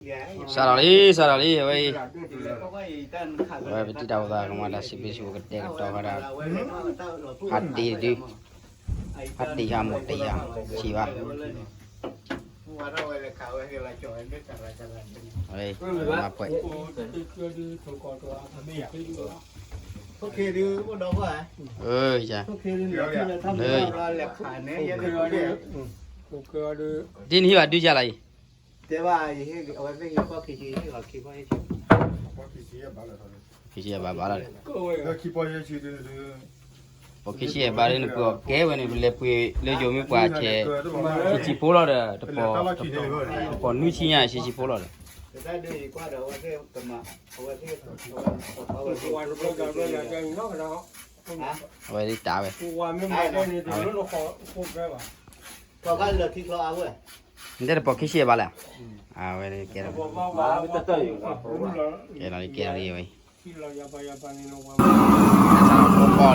စးထီၣ်လံ စးထီၣ်လံ အဝဲအံၤ, အဝဲပတံၤတၢ်အိၣ်သး ကမၤတၢ်စံးဘျုးစံးဖှိၣ် ကတဲာ်ကတီၤဝဲဒၣ် ဖးတ့ၢ်ဒု, ဖးတ့ၢ်ဟါမိၢ်တ့ၢ်ဟါဆံးဘၣ်, မၤပှဲၤ, ဒ်နဟံးဘၣ်ဒုကလီၤအံၤ, ခံဆံယဲၢ်ဘၣ်လီၤ, ခံဆံယဲၢ်ဘၣ်လီၤ, ပှၤခံဆံယဲၢ်ဘၣ်လၢနပှ့ၤအီၤကဲဝဲန့ၣ် ပလဲၤပှ့ၤလၢယိၤမ့ၢ်ပှၤဆဲး, ဆံးဆံးဖိလီၤဒီး, တပိာ်နွံဆံညါ ဆံးဆံးဖိလီၤဒီး, အဝဲတၢ်ဝဲ, နတဲတပိာ်ခံဆံယဲၢ်ဘၣ်လဲၣ်, အဝဲကဲလီၤ, ကဲလီၤလံဝဲ, လီၤလံ. ကဲ, ခွဲး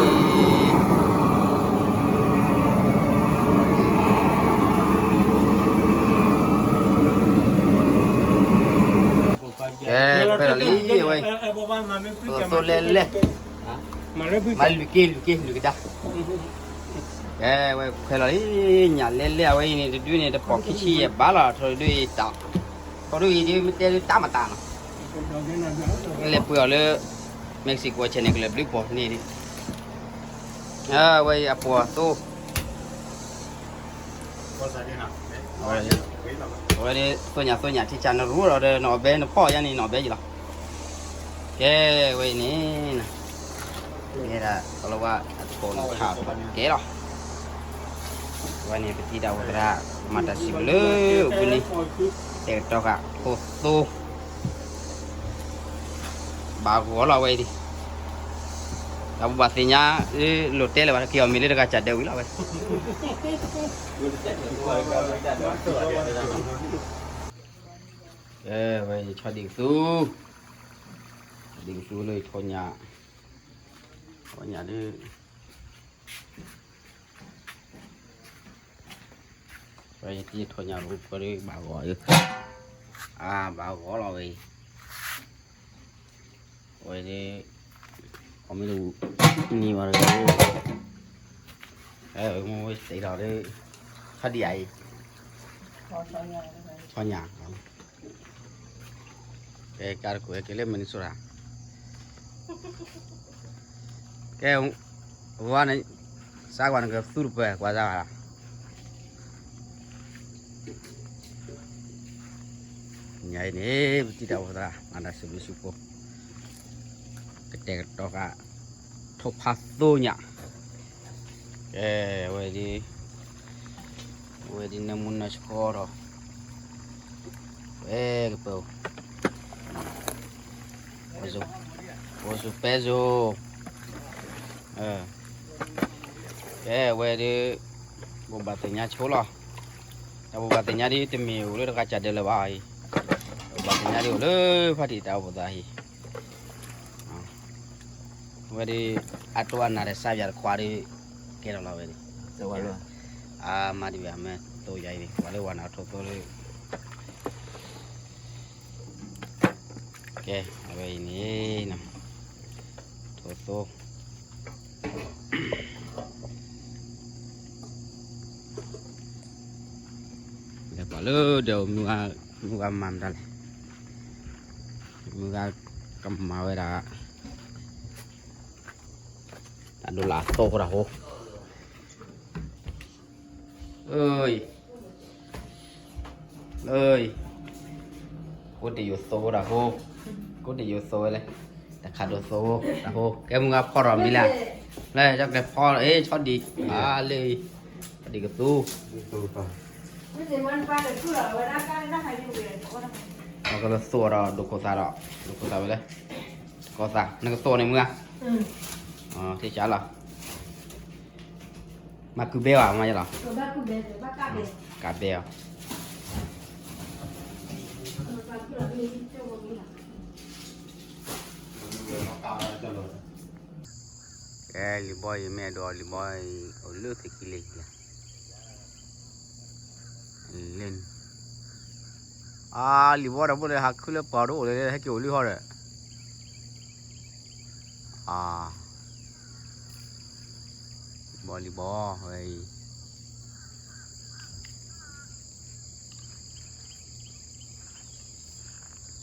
လီၤလံဝဲ, သိၣ်လဲၣ်လဲၣ်, မၤလွံၢ်က့ လွံၢ်က့ လွံၢ်ကဒါ, ကဲဝဲခွဲးလီၤလံ, ညၣ်လဲၣ်လဲၣ် အဝဲအံၤန့ၣ် တဒုန့ၣ် တပိာ်ခံဆံယဲၢ်ဘၣ်လီၤ, ထိၣ်ဒုအံၤတၢ်, ထိၣ်ဒုအံၤဒ်မ့ၢ်တဲဒုတၢ်မတၤနီၤ, ကလဲၤပှ့ၤအီၤလၢ Mexico ဆဲးန့ၣ် ကလဲၤဘျုးပိာ်န့ၣ်ဒ် အဝဲအံၤအပိာ်သိ, အဝဲဒ်သိၣ်ညၣ်သိၣ်ညၣ် ထံဆးနရူဒီး နအီၣ်ဘဲနဖီၣ်ယါန့ၣ် နအီၣ်ဘဲယံၤလီၤ. ကဲဝဲအံၤန့ၣ်, မ့ၢ်ဒၣ်ကလီၤဝါအထိၣ်န့ၣ် ဆၣ်ထီၣ်ကဲလီၤ. အဝဲန့ၣ် ပတံၤတၢ်အိၣ်သရၣ် မၤတၢ်စံးဘျုးလၢအပူၤန့ၣ်, တဲာ်ကတီၤဃာ်ထိၣ်သိ ဘၣ်ဂီၤလီၤဝဲအံၤဒ်, တၢ်ဘိးဘၣ်သ့ၣ်ညါ, လိၣ်တဲလၢၤဘၣ် က့ၤအီၣ်မ့ၤလၢတဂၤကၢ်ဒဲးဝံၤလီၤဝဲ, ဝဲအံၤဆီဒံၣ်ကသူ, ဆီဒံၣ်ကသူလၢထိၣ်ညၣ်, ထိၣ်ညၣ်ဒ် ဝဲယတံၤထိၣ်ညၣ်ရူၢ်ပှဲၤဒ်ဘၣ်ဂီၤ, အါ ဘၣ်ဂီၤလီၤဝဲအံၤ, ဝဲဒ်, အီၣ်မ့ၢ်တဝံၤ, နံၤဝဲတဂၤ, မ့ၢ်ဝဲတ့ထီၣ်ဒ်, ဆီဒံၣ်အံၤ, ဆီညၣ် ကဲကါတကိးက့ၤလၢ Minnesota, ကဲ, ဝါန့ၣ်, စးကွၢ်နကသူတပၢၢ်ကွၢ်စးဘၣ်လီၤ, ညါအံၤန့ၣ် ပတံၤတၢ်အိၣ်သရၣ် မၤတၢ်စံးဘျုးစံးဖှိၣ်, ကတဲာ်ကတီၤဃာ်, ထိၣ်ဖးသိညၣ်, ကဲ, ဝဲဒ်, ဝဲဒ်နၢမူနၢဆှီဒီး, ဝဲကပၢၤ, အိၣ်စူၤပဲစိ, ကဲဝဲဒ်, ဘိးဘၣ်သ့ၣ်ညါဆိလီၤ, တၢ်ဘိးဘၣ်သ့ၣ်ညါဒ်တမ့ၢ်အိၣ်လၢတဂၤကၢ်ဒဲးလၢၤဘၣ်အံၤ, ဘိးဘၣ်သ့ၣ်ညါဒ်အိၣ်လၢဖါတံၢ်တၢ်အိၣ်ဖှိၣ်သးအံၤ ဝဲဒ်, အတိၢ်အနၢ်ဒီးစါယွၤတခွးဒ်, ကဲထီၣ်လီၤဝဲဒ်, အမၤဒံးဘၣ်မ့ၢ်သိယၤအံၤန့ၣ် ပှၤလၢဝၤနၤထိၣ်သိလၢ, ကဲ, အဝဲအံၤန့ၣ်, ထိၣ်သိ လဲၤပှၤလၢဒဲး, မုၢ်ဂၤမၤမတၤလဲၣ်, မုၢ်ဂၤကမၤဝဲဒၣ်, တၢ်ဒိးလၢအသိတၢ်ဟိ, အၢ, အၢ, ကိးတယိၤသိတၢ်ဟိ, ကိးတယိၤသိဝဲလဲၣ်, တၢ်ခးဒိးသိတၢ်ဟိ, ကဲမုၢ်ဂၤဖီထီၣ်မံၤလဲၣ်, လၢကလဲၤဖီအ့ၣ်ဆီဒံၣ်, အါလၢ, ဆီဒံၣ်ကသူ အကလၢသိဒီးဒိၣ်ခိၣ်သးဒီး, ဒိၣ်ခိၣ်သးဝဲလဲၣ်, ကီသး, နကသိန့ၣ်မုၢ်ဧါ, ထံၣ်ဆါလီၤ, မၤကုဘဲဘၣ်မၤယလီၤ, ကဘဲအီၤ, ကဲ လံာ်ဘီအံၤမ့ၢ်အဒိ လံာ်ဘီအံၤ အိၣ်လၢသုးက့လ့ၣ်လံ လ့ၣ်န့ၣ် အါ လံာ်ဘီဒီး ဖိလၢဟးခုလၢပှၤတအိၣ်လၢ ဟဲက့ၤအိၣ်လံဟီဒီး အါ လံာ်ဘီ လံာ်ဘီ ဝဲအံၤ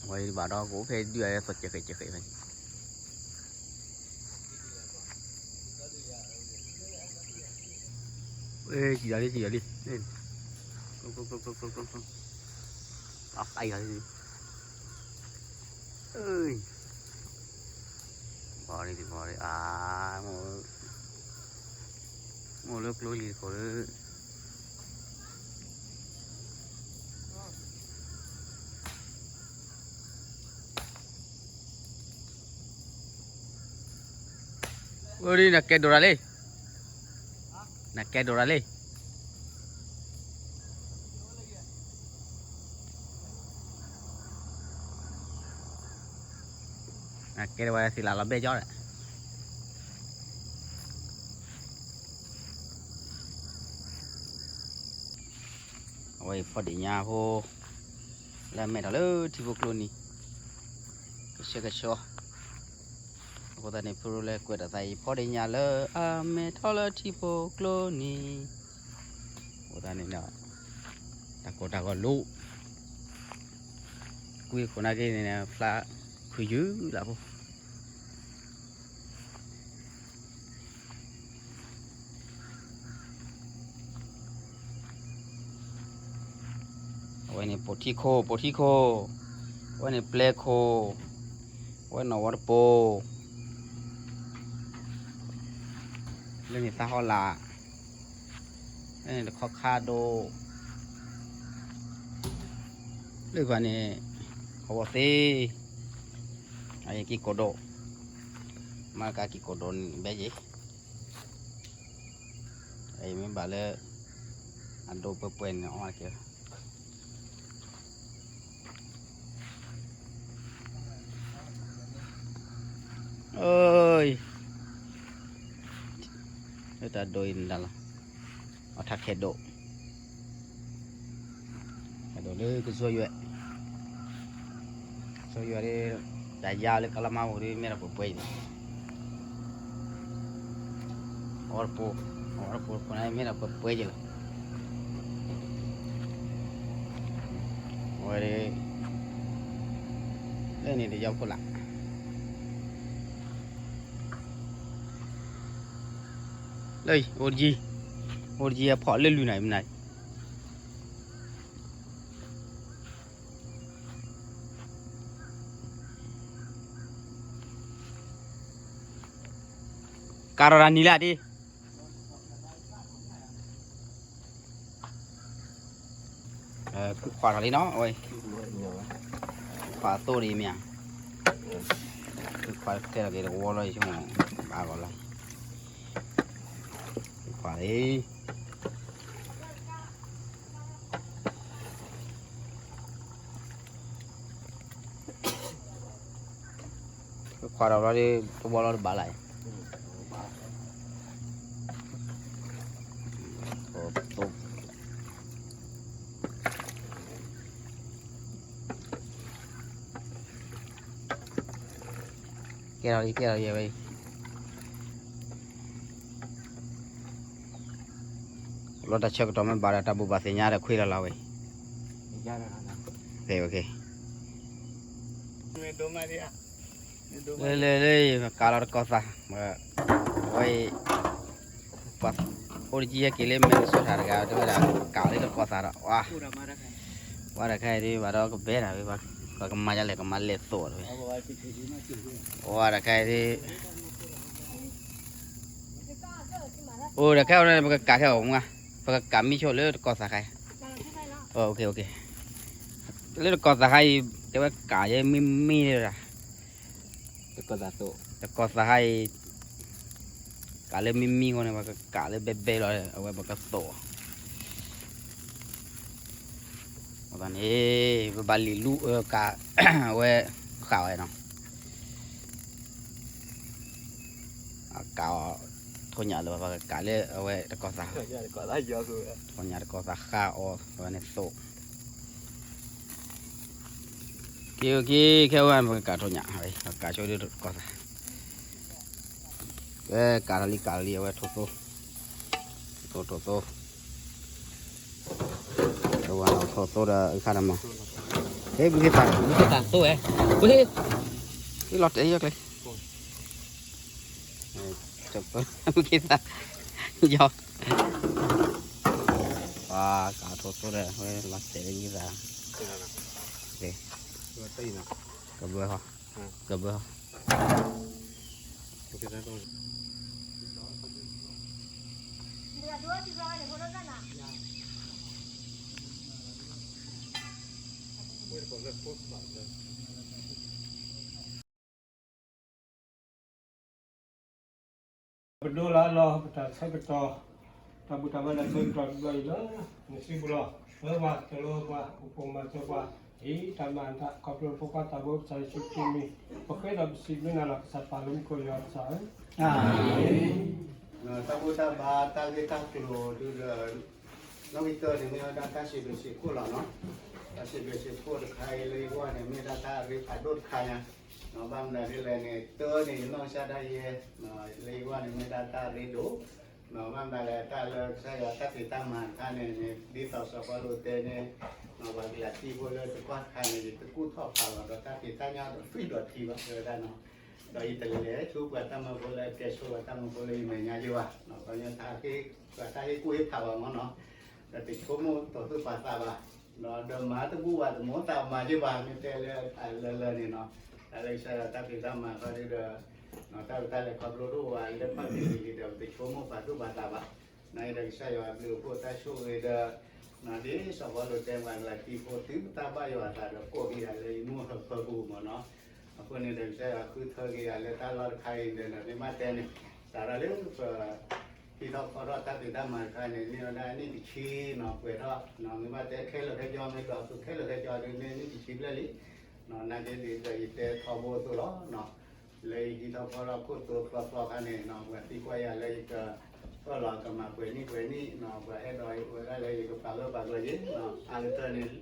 ဝဲအံၤဘၣ်ဒီး ကအိၣ်ဖဲဒုးအသီၣ်ကဲးဃဲးကဲးဃဲးဖဲ စံၣ်ဒီးလံ စံၣ်ဒီးလံ အါ အံၤ ဘီန့ၣ်တဘီန့ၣ် အါ မိၢ်လၢကျိလံတခိၣ်လၢ အၢ နကဲဒိၣ်ရၤလံ နကဲဒိၣ်ရၤလံ နကဲဒိၣ်ဝဲသ့ၣ်လၢလီၤဘဲကၠီဒီး အဝဲအံၤဖီဒ့ၣ်ညါဖိ လၢအမဲာ်ထီၣ်လၢထံဖိကျိနံၤ ကဆှဲကဆှီ အဃိသတးန့ၣ် ဖိလၢကွဲးတၢ်သးအံၤ ဖီဒ့ၣ်ညါလၢအမဲာ်ထီၣ်လၢထံဖိကျိနံၤ အဃိသတးန့ၣ်ဒီး တၢ်ကီတၢ်ဂီၤလိ ကွံာ်ခိၣ်နၢ်က့န့ၣ် ဖျါခုယုၢ်လၢဖိ အဝဲန့ၣ်ပိာ်ထံခိၣ် ပိာ်ထံခိၣ် အဝဲန့ၣ်ပျဲခိၣ် အဝဲနီၣ်ဝီတပိၤ လၢန့ၣ်သးဟီလာ် လၢန့ၣ်တခီခါဒိၣ် လၢပှၤန့ၣ် ဟီဝီသ့ အကံၢ်ကိးဒိၣ် မ့ၢ်ကကံၢ်ကိးဒိၣ်န့ၣ်ဘဲယ့ၣ် အမ့ၢ်ဘၣ်လၢ အဒိပှဲၤပှဲၤန့ၣ်အီၣ်က့ၤ လၢတၢ်ဒိအံၤန့ၣ်ဒၣ်လီၤ အထးခဲဒိၣ် ခဲဒိၣ်လၢကစီယွဲၣ် ကစီယွဲၣ်ဒီး တၢ်ယါလၢကလမါပူၤဒီး မ့ၢ်ဒၣ်ပှဲၤပှဲၤအံၤ အီတပူၤ အီတပူၤတခိၣ်န့ၣ် မ့ၢ်ဒၣ်ပှဲၤပှဲၤက့ၤလီၤ အဝဲ လၢန့ၣ်တယီဖိလၢ် လၢ အိၣ်တယံၤ အိၣ်တယံၤအဖီၣ်လၢလုၢ်နၤမနၤ ကၤရၤရၤနံၤလၢဒ် ခုခွါထီၣ်လံနီၤ အဝဲ ခွါသိၣ်ဒ်မ့ၢ်ဧါ ခုခွါထဲလီၤက့ၤတဝီလီၤ ယဆိကမိၣ် ဘၣ်ဂီၤလီၤ ခုခွါလံ ခွါဒီးဘျီဒီး တဝီလီၤတဘၣ်လၢ်အံၤ ကဲထီၣ်လံ ကဲထီၣ်လံ အဝဲအံၤ လီၤတၢ်ဆၢကတီၢ်မ့ၢ်ဘၣ်ဒီး တၢ်ဘူၣ်ဘၣ်သ့ၣ်ညါဒီးခွံလီၤလီၤဝဲအံၤ လၢ လၢ လၢ ပကးလီၤတကီၢ်သး အဝဲအံၤ ပှၤအိၣ်တကံဟဲက့ၤလၢ Minnesota တဂၤ တဲဝဲဒၣ် ကးလၢတကီၢ်သးဒီး ဝါ ဝါတခါအံၤဒ် ဘၣ်ဒီးကဘဲဒၣ်ဝဲ ပှၤကမၤဒ်လဲၣ် ကမၤလဲၢ်သိးဝဲ ဝါတခါအံၤဒ် အိၣ်တခါအံၤန့ၣ် ပကကးခဲအီၤမး ပကကးမံဆိလၢတကီၢ်သးခါအံၤ လၢတကီၢ်သးခါအံၤ တဲဝဲကးယဲမံမံဒၣ် တကီၢ်သးခါအံၤ ကးလၢမံမံအဃိန့ၣ် ပကကးလၢဘဲဘဲလီၤ အဝဲပကသိး န့ၣ် ပဘၣ်လံၤလူၢ်အကးဝဲ ဃာ်အီၤနီၤ, အကးအီၤ ထိၣ်ညၣ်လၢပကးလၢအဝဲတကီၢ်သး, ထိၣ်ညၣ်တကီၢ်သးဃာ်အီၤ အဝဲန့ၣ်သိး, က့ က့ ခဲဝဲ ပကးထိၣ်ညၣ် ပကးဆိဒ်တကီၢ်သး ကဲ ကးထီၣ်လံ ကးလံ အဝဲထိၣ်သိ, ထိၣ်သိ ထိၣ်သိ, အဝဲထိၣ်သိဒီး အခါတမး, ဟဲ ဘုခ့သး ဘုခ့သးသိဝဲ, ဘုခ့, လီၤတဲာ်ယီၤကျဲ, ဘုခ့သး, ယီၤ, ပှၤကးထိၣ်သိဒီး ဝဲလီၤတဲာ်လၢဘုခ့သး, ကဘၢဟီ, ကဘၢဟီ ပဒိလၢအလီၢ် ပတၢ်ဆၢကတီၢ်, တၢ်ဘူၣ်တၢ်ဘါတၢ်ဆၢကတီၢ်တဘျီအံၤလၢ နစုပူၤလီၤ. ပၢ်ပှၤ တလိၣ်ပှၤ ပဖိမၤစၢၤပှၤ ဒ်တၢ်မၤအတၢ် ခီဖျိဖိခွါသးဘိ ကစၢ်ယ့ၣ်ၡူးခရံာ်မံၤ ပဃ့ဒီးပစံးဘျုးနၤလီၤ ကစၢ်ပၢ်လၢမူခိၣ်ယွၤကစၢ်ဧၢ, အၤမ့ၣ်. တၢ်ဘူၣ်တၢ်ဘါတၢ်ဂ့ၢ်တၢ်ကျိၤဒုဒီး နီၣ်ဂံၢ်တၢန့ၣ် မ့ၢ်ဝဲဒၣ်တၢ်စံးဘျုးစံးဖှိၣ်လီၤနီၤ. တၢ်စံးဘျုးစံးဖှိၣ်တခါအံၤလၢယဂီၢ်န့ၣ် မ့ၢ်ဒၣ်တၢ်ရ့ဖးဒိၣ်တခါညါ, ဘၣ်မနုၤဒ်လဲၣ်န့ၣ် တၢန့ၣ် ယနီၢ်ကစၢ်ဒၣ်ယဲ လၢယဂီၢ်န့ၣ် မ့ၢ်ဒၣ်တၢ်ရ့ဒိၣ်, ဘၣ်မနုၤလဲၣ် တၢ်လၢကစၢ်ယွၤတၢ်ဖံးတၢ်မၤတခါန့ၣ်န့ၣ် ဒ်သိးစီၤပီလူးတဲန့ၣ် ပှၤကလၤတံဖိလၢတကွၢ်တခါန့ၣ် ယတကူၣ်ထီၣ်ဖးလီၤဒီးတၢ်ဖံးတၢ်ညၣ်ဒီးသွံၣ်ဒီးထံဘၣ် တဲဝဲဒၣ်နီၤ. ဒီးယတလဲၤဆူပှၤတၢ်မၢဖိလၢကဲဆိပှၤတၢ်မၢဖိလၢယမဲာ်ညါယ့ၢ်ဘၣ်, ပှၤညီတၢ်ဟ့ၣ် ပှၤတၢ်ဟ့ၣ်ကူၣ်ဟ့ၣ်ဖးဘၣ်မ့ၢ်နီၤ, ဒီးတဆိကမိၣ်တီၢ်သူၣ်ပာ်သးဘၣ်, ဒီးမၤတဘူၣ်ဘၣ်တမိၣ်သးမၤယ့ၢ်ဘၣ် မ့ၢ်တဲလၢအလၢလၢန့ၣ်နီၤ, တၢ်လၢကစၢ်ယွၤတၢ်ဖံးတၢ်မၤခီဒုဒီး တၢ်လၢတၢ်လဲၤခီဖျိတအိၣ်ဘၣ်လၢဖီၣ်တံၢ်လံၤလံၤဒီး ပတဆိကမိၣ်ပာ်သူၣ်ပာ်သးဘၣ်, နာ်က့ဒီးကစၢ်ယွၤအဘျုးအဖှိၣ်တၢ်ဆိၣ်ဂ့ၤဒီး ဒ်စီၤပီလူးတဲပှၤကလၤတံဖိ တုၤပတၢ်ဘၣ်ယွၤအသးဒီးကိးက့ၤဒၣ်လၢယမိၢ်ဟၢဖၢပူၤမ့ၢ်နီၤ, အဃိန့ၣ်ဒီးကစၢ်ယွၤဃုထၢက့ၤယၤလၢတၢ်လီၢ်တခါအံၤဒီး မ့ၢ်ဘၣ်တဲန့ၣ် စးထီၣ်လၢပ ဟံးထီၣ်ဖီထီၣ်တၢ်ဖံးတၢ်မၤတခါန့ၣ် မ့ၢ်ဝဲဒၣ်နံၣ်တဆံနီၤ ပှဲၤထီၣ်နီၤ မ့ၢ်ဘၣ်တဲခဲလၢာ်ခဲကၠီမ့ၢ်ဒီး ခဲလၢာ်ခဲကၠီဒုးမ့ၢ်နံၣ်တဆံဘျဲၣ်လံနီၤ နာ်က့ဒ်သိးယတဲထီဘိအသိးလီၤနီၤ လၢယဟံးထီၣ်ဖီထီၣ်ခိၣ်သိဖျီဖျီခါန့ၣ်နီၤ ပှၤသံကွၢ်ယၤလၢယကအၢၣ်လီၤကမၤပှဲၤနံၣ်ပှဲၤနံၣ်နီၤ ပှၤအဲၣ်ဒိးဝဲဒၣ်လၢယကပာ်ဂၢၢ်ပာ်ကျၢၤယ့ၣ်နီၤ အါကတၢၢ်န့ၣ်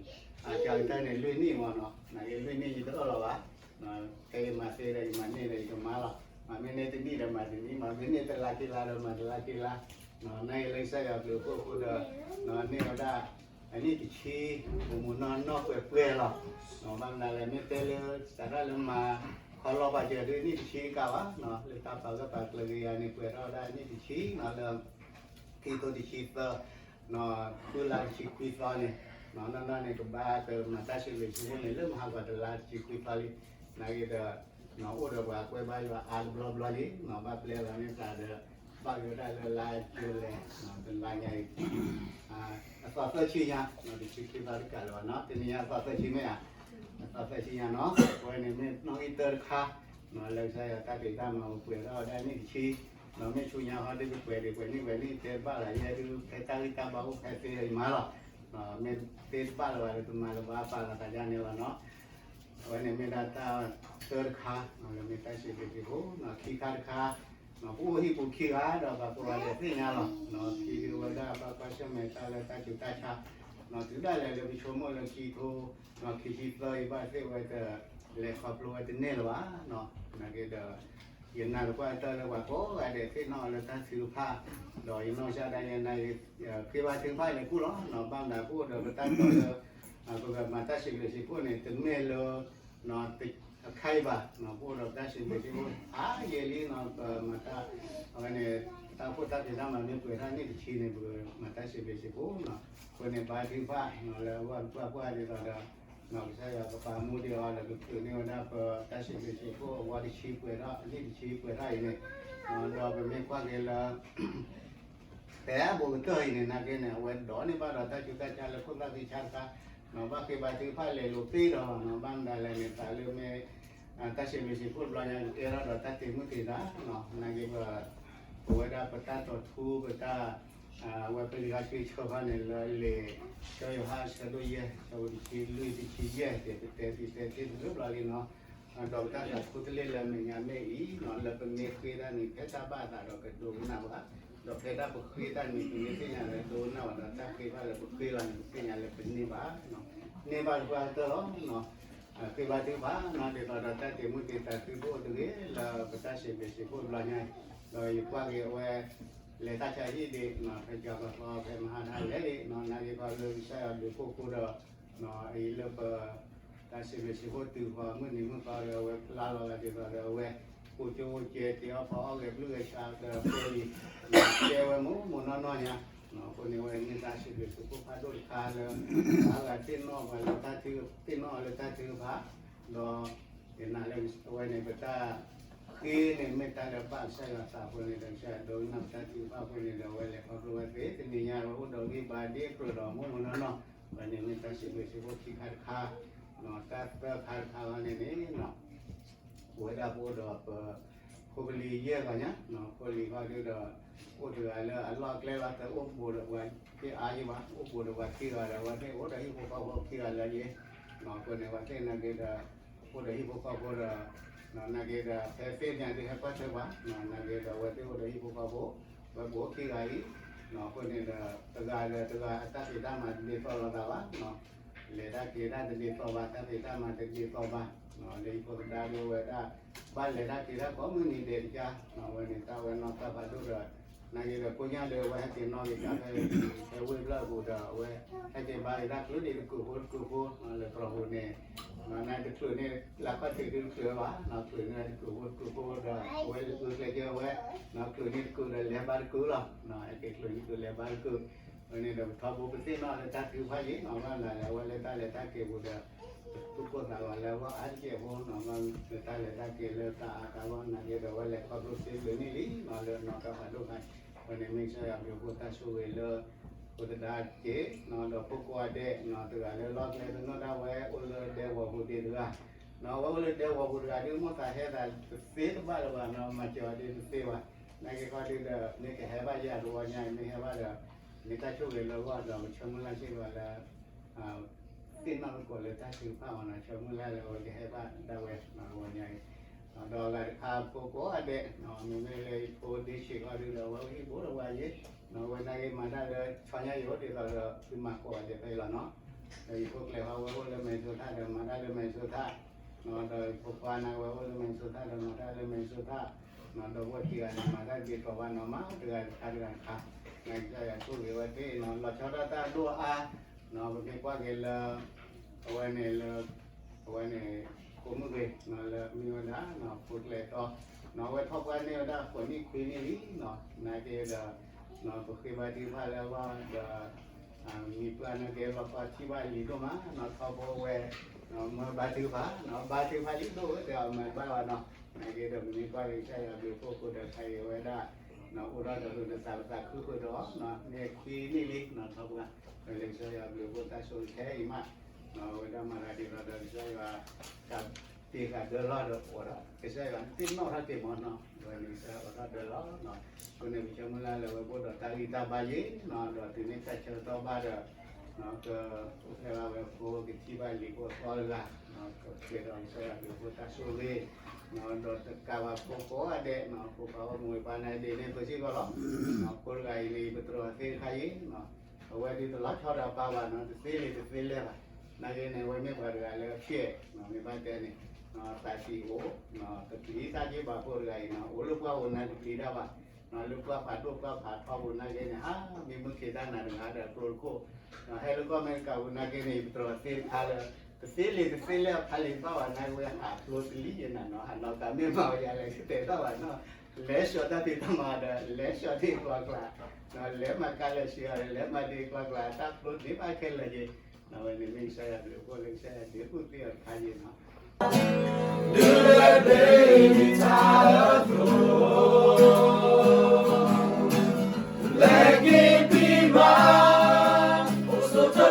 အကတၢၢ်န့ၣ်လွံၢ်နံၣ်မ့ၢ်နီၤ နာ်က့လွံၢ်နံၣ်ယတအၢၣ်လီၤဘၣ် ဖဲယမၤသ့ဒီးယမၤန့ၢ်ဒီးယကမၤလီၤ. မၤမ့ၢ်န့ၢ်တနံၣ်ဒီးမၤတနံၣ် မၤမ့ၢ်န့ၢ်တလါခံလါဒီးမၤတလါခံလါ, နာ်က့လၢကစၢ်ယွၤဘျုးဖှိၣ်အဃိဒီး န့ၢ်ဝဲဒၣ် အနံၣ်တဆံ မုၢ်မုၢ်နီၢ်နီၢ်ပှဲၤပှဲၤလီၤ. ဘၣ်မနုၤလဲၣ် မ့ၢ်တဲလၢ စးထီၣ်လၢမၤခီလီၤပှၤစၢၤဒုးနံၣ်တဆံတကးဘၣ်, လၢတၢ်ပာ်ဂၢၢ်ပာ်ကျၢၤက့ၤယၤန့ၣ် ပှဲၤထီၣ်ဝဲဒၣ်နံၣ်တဆံလၢ ခံထိတဆံသၢ ဃုလါတဆံခွံသီန့ၣ်, နီၢ်နီၢ်န့ၣ် ကဘၣ်ကမၤတၢ်စံးဘျုးစံးဖှိၣ်န့ၣ် လၢမဟါကီးတလါတဆံခွံသီလံ. နာ်က့ဒီး အိၣ်ဒီးပှၤကွဲးဘါယွၤအါတဘျီဘျီလံ, ဘၣ်ပျဲလီၤန့ၢ်သးဒီး ဘၣ်က့ၤဝဲဒၣ်လၢလါယူၤလံ တလါညါအံၤ အသီသၢဆံညါ တဆံခံသီတကးလၢၤဘၣ်နီၤ, တနံၤညါအသီသၢဆံမ့ၢ်ဧါ, အသီသၢဆံညါနီၤ, အဝဲန့ၣ်မ့ၢ်နီၣ်ဂံၢ်တၢတခါ လၢကစၢ်ယွၤတၢ်ဖံးတၢ်မၤပှဲၤထီၣ်ဝဲဒၣ်နံၣ်တဆံ, မ့ၢ်ဆူညါဟီဒုးပှဲၤဒံးပှဲၤနံၣ်ပှဲၤနံၣ်တဲတဘၣ်လၢၤ ယဲဒုးဖဲတၢ်ဂံၢ်တၢ်ဘါအိၣ်ဖဲသ့ဒီးယမၤလီၤ, မ့ၢ်သ့တဘၣ်လၢၤဘၣ်ဒီးတမၤလၢၤဘၣ်ပာ်လီၤသးဒ်န့ၣ်လီၤနီၤ. အဝဲန့ၣ်မ့ၢ်ဒၣ်တၢ်တၢတခါ လၢမ့ၢ်တၢ်စံးဘျုးစံးဖှိၣ်, ခံခါတခါ ပအိၣ်ဟံၣ်ပူၤခံဂၤဒီးပှၤကိးဂၤဒဲးသ့ၣ်ညါလီၤ, ခံဒုးဝဲဒၣ်ဘၣ်ကွၢ်ဆၢၣ်မဲာ်တၢ်လၢတၢ်ဆူးတၢ်ဆါ, တုၤဒၣ်လဲာ်လၢပဆိကမိၣ်လၢခံထိ ခံဆံသၢအံၤဘၣ်သ့ၣ်ဝဲတလဲၤခီဖျိဝဲတန့ၢ်လၢၤဘၣ်, နာ်က့ဒီး ယနာ်သပှၢ်တၢၢ်လၢပှၤကိးဂၤဒဲးသ့ၣ်နီၣ်အီၤလၢတၢ်ထုကဖၣ်, ဒီးယနီၢ်ကစၢ်ဒၣ်ယဲနာ်က့ ဃ့ဘါထုကဖၣ်လဲၤကူၣ်လီၤ, ဘၣ်မနုၤပအိၣ်ဒီးပတၢ်တီလၢ ပကမၤတၢ်စံးဘျုးစံးဖှိၣ်န့ၣ် တမ့ၢ်လၢ အခါအံၤဘၣ်, ပအိၣ်ဒီးပတၢ်စံးဘျုးစံးဖှိၣ် အါယဲလံနီၤ, ပမၤတၢ် အဝဲန့ၣ် တၢ်အိၣ်ဖှိၣ်တၢ်ဖံးတၢ်မၤမ့ၢ်ပှဲၤထီၣ်နံၣ်တဆံန့ၣ် ပကမၤတၢ်စံးဘျုးစံးဖှိၣ်နီၤ, အဃိန့ၣ်ဘါထုကဖၣ်လၢအဂီၢ်တပှၢ်ပှၢ်ဒ်သိးဒီး ကစၢ်ယွၤကပာ်မူဒံးအီၤဒီးကသုးန့ၢ်ဝဲဒၣ်ပတၢ်စံးဘျုးစံးဖှိၣ်အဝဲတဆံပှဲၤထီၣ် နံၣ်တဆံပှဲၤထီၣ်အံၤန့ၣ်, ဒီးပမ့ၢ်ကွၢ်က့ၤလၢ ဖဲအဘူးကတၢၢ်အံၤန့ၣ် နာ်က့န့ၣ် အဝဲဒိးန့ၢ်ဘၣ်ဒီးတၢ်ဆူးတၢ်ဆါလၢခိၣ်သၣ်သ့ၣ်ဆါတခါ, ဘၣ်ဃ့ဘါထုကဖၣ်လဲၤလိာ်သ့ဒီးနီၤ, ဘၣ်မနုၤလဲၣ်န့ၣ် သးလၢမ့ၢ် တၢ်စံးဘျုးစံးဖှိၣ်တဘျီညါ ကကဲထီၣ်ဒီးတၢ်တ့မုၢ်တ့ဒါနီၤ, နာ်က့ ပဝဲဒၣ်ပတၢ်တီၤထူ ပတၢ် အဝဲပလံာ်စီဆှံဆၢခီန့ၣ်လၢလံာ်စီၤယိၤဟၣ်အဆၢဒိၣ်ယဲၢ် အဆၢဖိတဆံလွံၢ်တဆံယဲၢ် တဲပတဲသံတဲသ့တဘျီလံနီၤ, ဒီးပတၢ်သးခူတလ့ၢ်လၢမဲာ်ညါမ့ၢ်အံၤနီၤ လၢပမ့ၢ်ဃ့တၢ်န့ၣ် ဖဲတၢ်ဘၣ်အသးဒီးကဒိကနၣ်ဘၣ်, ဒီးဖဲတၢ်ပဃ့တၢ်န့ၣ် ပမ့ၢ်သ့ၣ်ညါလၢဒိကနၣ်ဘၣ်ဒီး တၢ်ဃ့ဘၣ်လၢပဃ့လီၤန့ၣ် ပသ့ၣ်ညါလၢပန့ၢ်ဘၣ်, န့ၢ်ဘၣ်တပှၢ်ကတၢၢ်လီၤ. ဃ့ဘါထုကဖၣ်နီၤ ဒ်သိးဒီးတၢ်တ့ၢ်မုၢ်တ့ၢ်သးခုတအိၣ်တဂ့ၤ လၢပတၢ်စံးဘျုးစံးဖှိၣ်တဘျီညါအံၤ, ဒီးယကွၢ်က့ၤအဝဲ လဲၤတၢ်ဆါဟံၣ်ဒံးနီၤ ဖဲကၠီၤကီၢ်သီဖဲမဟါတၢ်လဲၤဒံးနီၤ နာ်က့ၤခီလၢကစၢ်ယွၤဘျုးဖှိၣ်ဃိဒီး အံၤလၢပ တၢ်စံးဘျုးစံးဖှိၣ်တုၤဃီ မုၢ်နံၤမုၢ်သီဒီး အဝဲဖျါလီၤလၢဒ်သိးဒီးအဝဲ ကိးကၠိအိၣ်ကဲ ကဲအီၣ်ဖီအီၣ်ဂဲၤဘျုးဂဲၤဆှးဒီးဖိလံၤ ကဲဝဲမိၢ်မိၢ်နီၢ်နီၢ်ညါ, အဃိန့ၣ်ဝဲန့ၢ်တၢ်စံးဘျုးစံးဖှိၣ်ဖးဒိၣ်တခါလၢ အဂၤသ့ၣ်နီၣ်ပှၤလၢတၢ်ထု သ့ၣ်နီၣ်အီၤလၢတၢ်ထုကဖၣ်, ဒီး ယနာ်လၢအဝဲန့ၣ် ပတၢ်ဃ့န့ၣ် မ့ၢ်တၢ်လၢဘၣ်ကစၢ်ယွၤသးအဃိန့ၣ်ဒီး ကစၢ်ယွၤဒိကနၣ်ပတၢ်ထုကဖၣ်အဃိန့ၣ်ဒီး အဝဲလဲၤခီဖျိဝဲသ့ၣ် တနံၤညါဝဲအိၣ်ဒီးဂံၢ်ဘါဒ့အကြၢးဒီးမိၢ်မိၢ်နီၢ်နီၢ်, ဝဲန့ၣ်မ့ၢ်တၢ်စံးဘျုးစံးဖှိၣ်ခံခါတခါ, တၢ်သၢခါတခါလီၤန့ၣ်န့ၣ် ဝဲဒၣ်ပအိၣ်ဒီးပ ဖိပလံၤယဲၢ်ဂၤညါ, ဖိလံၤခီဒုဒီး အိၣ်တဂၤလၢအလီၢ်အကျဲလီၤ တအိၣ်ဘူးဒီးပှၤသ့ၣ်အါယံၤဘၣ်, အိၣ်ဘူးဒီးပှၤခံဂၤဒီး အဝဲသ့ၣ်အိၣ်ဒီးဟံၣ်ဖိဃီဖိခံဂၤလၢယ့ၤ, အဃိန့ၣ် အဝဲသ့ၣ်နာ်က့ဒီး အိၣ်ဒီးဟံၣ်ဖိဃီဖိဒီး နာ်က့ဒီး ဖဲသ့ၣ်ညါဒုးဟဲကွၢ်ထွဲပှၤ, နာ်က့ဒီး အဝဲသ့ၣ်အိၣ်ဒီးဟံၣ်ဖိဃီဖိ ဝဲပအိၣ်ခံဂၤအံၤ, အဃိန့ၣ်ဒီး တဂၤဒီးတဂၤအတၢ်ဖံးတၢ်မၤတဒ်သိးလိာ်သးဘၣ် လဲၤတၢ်က့ၤတၢ်တဒ်သိးဘၣ် တၢ်ဖံးတၢ်မၤတဒ်သိးဘၣ်, လၢဟံၣ်ဖိသဒါဒုဝဲဒၣ် ဘၣ်လဲၤတၢ်က့ၤတၢ်ကိးမုၢ်နံၤဒဲးတကါ, အဝဲန့ၣ်တၢ်ဝဲနီၢ်တၢ်ဖးဒိၣ်ဒီး နာ်က့ဒီးကိညၢ်ဒီးအဝဲဟဲက့ၤနီၣ်က့ၤတၢ်ဖဲ ဖဲဝ့ၢ်ဖျၢၣ်အပူၤဒီး အဝဲဟဲက့ၤဘါက့ၤတၢ်ချုးဒံးတကုာ်ဖိတကုာ်ဖိ လၢတြီၤပူၤန့ၣ် နာ်တချုးန့ၣ် လၢခီၣ်ထံးဒုတချုးဘၣ် ချုးန့ၣ်တကုာ်ဖိတကုာ်ဖိဒီး အဝဲအုကျဲကဲဝဲ ချုးန့ၣ်တကုာ်ဒီးလဲၤဘါတကုာ်လီၤ, ဟဲက့ၤချုးန့ၣ်တကုာ်လဲၤဘါတကုာ်, ဝဲန့ၣ်ဒီးပထီဘိပသ့ၣ်နီၣ်လၢတၢ်ထုကဖၣ်ယံၤနီၤ ဘၣ်လၢအဝဲလၢတၢ်လဲၤတၢ်က့ၤပူၤဒီး ပသူၣ်ကိၢ်သးဂီၤလၢအဂီၢ်အါတက့ၢ်ဖိနီၤ လၢတၢ်လဲၤတၢ်က့ၤလၢတၢ်အါတၢ်ဂီၢ်နာ်က့ဒီး အဝဲလဲၤခီဖျိစ့ဘျုးန့ၣ်လံနီၤ လၢနီၢ်တၢ်ဖးဒိၣ်ခါ ဝဲန့ၣ်မ့ၢ်ကစၢ်ယွၤဘျုးဖှိၣ်တၢ်ဆိၣ်ဂ့ၤလၢ ဖိသဒါက့ၤနီၤ ဒီးဖိကိးဂၤဒဲးနီၤ တဂၤလၢလီၢ်ကျဲတနီၣ်ဒၣ်ဝဲ အိၣ်လၢဒဲကဝီၤပူၤဒံးတဂၤ နီၤ အဝဲအိၣ်လၢဒဲကဝီၤပူၤတဂၤဒုး မိၣ်သးဟဲသးတသ့တဘၣ်လၢၤဘၣ်နီၤ မၤစၢၤအီၤဒုးတသ့ဘၣ်, နာ်က့ခီဒုးဒီး မ့ၢ်ကဟဲဘၣ်ယဲၢ်တဝီညါ မ့ၢ်ဟဲဘၣ်ဒီး မ့ၢ်တၢ်ဆိၣ်ဂ့ၤလၢအဂီၢ်ဒီး ပဆၢမုၢ်လၢ်စ့ၢ်ကီးလၢ သ့ၣ်နီၣ်သကိးလၢတၢ်ထုကဖၣ်အီၤနီၤ ဆၢမုၢ်လၢ်လၢအဝဲကဟဲဘၣ်ဒၣ်ဝဲနီၤ တဝီညါအံၤ, ဒီးအဂၤတခါဖိကိးဂၤဒဲးနီၤ မ့မ့ၢ်လၢယဖိဒ့ဆံးခီဒုးဒီး အဝဲအိၣ်ဟံၣ်ဖိတဝီယဲၢ်နီၤ အဝဲနာ်က့မၤတၢ်လၢဆီညါယိၤဒ်သိးဒီး သုမၤကိးဂၤဒဲးဖဲအံၤလီၤနီၤ, ဒီးယဖိကျဲၤဟီဝဲအိၣ်လၢမဲၣ်စိထၣ်ဒီးမၤတၢ်လၢမဲၣ်စိထၣ် ဒီးဖိခွါနာ်က့ဝဲအိၣ်လၢမဲၣ်စိထၣ်ဒီးမၤတၢ်လၢမဲၣ်စိထၣ်, ဒီးဝဲခံဂၤန့ၣ် မၤတၢ်တဒ်သိးဘၣ်နီၤ မၤတဂၤတခါတဂၤတခါ, နာ်က့ကစၢ်ယွၤဆိၣ်ဂ့ၤဝဲသ့ၣ်နီၤ လီၤဆီဒၣ်တၢ်ဒိၣ်အါနီၤ ပမ့ၢ်ကွၢ်က့ၤလၢ အဝဲန့ၣ်လၢ အဝဲန့ၣ် ကိးမုၢ်ဂ့ၤနီၤ လၢမ့ၢ်ဝဲဒၣ်နီၤ ဖိကျဲၤတီ နီၤ အဝဲထီၣ်ပှၢ်န့ၢ်ဝဲဒၣ်ဃိးနံၣ်ခွံနံၣ်လံနီၤ နာ်က့ဒီး ပဃ့ဘါထုကဖၣ်လၢအဂီၢ်ဒီး မံၤပှၢ်နာ်က့လီၤကီထံၣ်ဘၣ်လံာ်ဒိၣ်မးနီၤ ထီဘိဝဲ မၢဘါထုကဖၣ်နီၤ ဘါထုကဖၣ်လံာ်ဒိၣ်ဝဲဒီးအမၤဘၣ်ဘၣ်နီၤ နာ်က့ဒီးပမ့ၢ်ကွၢ်က့ၤကစၢ်ယွၤဘျုးဖှိၣ်ဃိဒီးခါအံၤဝဲဒၣ် အိၣ်ထီၣ်ဒီးဃုာ်ဒီးသးပသးခုဃုာ်ဒီး မ့ၢ်ခွံနံၣ်လံနီၤ ထီဘိ ဒီးလၢကစၢ်ယွၤဘျုးဖှိၣ်တၢ်ဆိၣ်ဂ့ၤခဲအံၤမး အဝဲဒၣ်မၤတၢ်ဒ်သိးဒီးကစၢ်ယွၤ တၢ်တ့ၢ်ဃာ်ဒၢလီၢ်ဒီးအိၣ်ဒီး ကစၢ်ယွၤသ့ၣ်နီၣ်ထီၣ်က့ၤမးနီၤ ဒီးန့ၣ်ကစၢ်ယွၤအိၣ်ထီၣ်ဒၢလီၢ်နီၤ အဃိန့ၣ် ပဆၢမုၢ်လၢ်လၢဝဲအိၣ်ဒီးတၢ်ဂံၢ်တၢ်ဘါယံၤနီၤ ဒီးတုၤမ့ၢ်တၢ်ဆၢကတီၢ်ဘၣ်ဒီး ကအိၣ်ဖျဲၣ်ဘၣ်ဝဲဖိ ကထံၣ်ဘၣ်လံာ်ဖိအသီတဂၤ ကပှဲၤဒီးကစၢ်ယွၤဘျုးဖှိၣ်တၢ်ဆိၣ်ဂ့ၤ ဒီးတကးဘၣ်ဖိကိးဂၤဒဲးနီၤ ဖိခွါအိၣ်မူဝဲပှၤနာ်က့ဒ်န့ၣ် ပစံးကီးလီၤ ဖိတဂၤအံၤန့ၣ် ပတြီၤသ့တခါအံၤနီၤ အဝဲဒုးတလီၤဆီဒီးအပၢ်ဘၣ်နီၤ တသ့လံာ်တသ့လဲၢ်ဘၣ် နာ်က့န့ၣ် အဝဲမ့ၢ်ပှၤတဂၤလၢအဖျဲၣ်နီၤ မ့ၢ်ဘၣ်တဲန့ၣ် သးတံၢ်အိၣ် တပျံၤတၢ်က့ဘၣ်ဖိတဂၤအံၤနီၤ အိၣ်လၢပှၢ်ပူၤနာ်တပျံၤတၢ်ဘၣ် လၢပှၢ်ဖးဒိၣ်ပှၢ်ဖးထီပူၤနာ်က့န့ၣ် ဟါ မ့ၢ်မုၢ်ခံးတၢ်နၤတဂၤဒီးကျိတခိၣ် ဟဲလၢကီၢ်အမဲရကၤပူၤနာ်က့န့ၣ် ပတြီၤသ့တခါလၢ တသ့လံာ်တသ့လဲၢ်ဖးလံာ်ဘၣ်ဘၣ်နာ်က့ဝဲဟးဖျိတလံယဲနၤနီၤ ဟးနီၢ်ကၤမ့ၢ်မၤဝဲယၤလဲၣ်ကတဲာ်ထီၣ်ဘၣ်နီၤ လဲၤဆှီတၢ်ဖံးတၢ်မၤဒီး လဲၤဆှီထံကျီကျါ လဲၤမၤကါလဲၤဆှီဒီး လဲၤမၤဒ့ကျီကျါ တၢ်ဖျိဒ့ဘၣ်ခဲလၢာ်က့ၤ အဝဲန့ၣ်မ့ၢ်ကစၢ်ယွၤဘျုးဖှိၣ်လၢကစၢ်ယွၤဒုးကူၣ်သ့အီၤတခါယံၤနီၤ Let it be my, oh, so to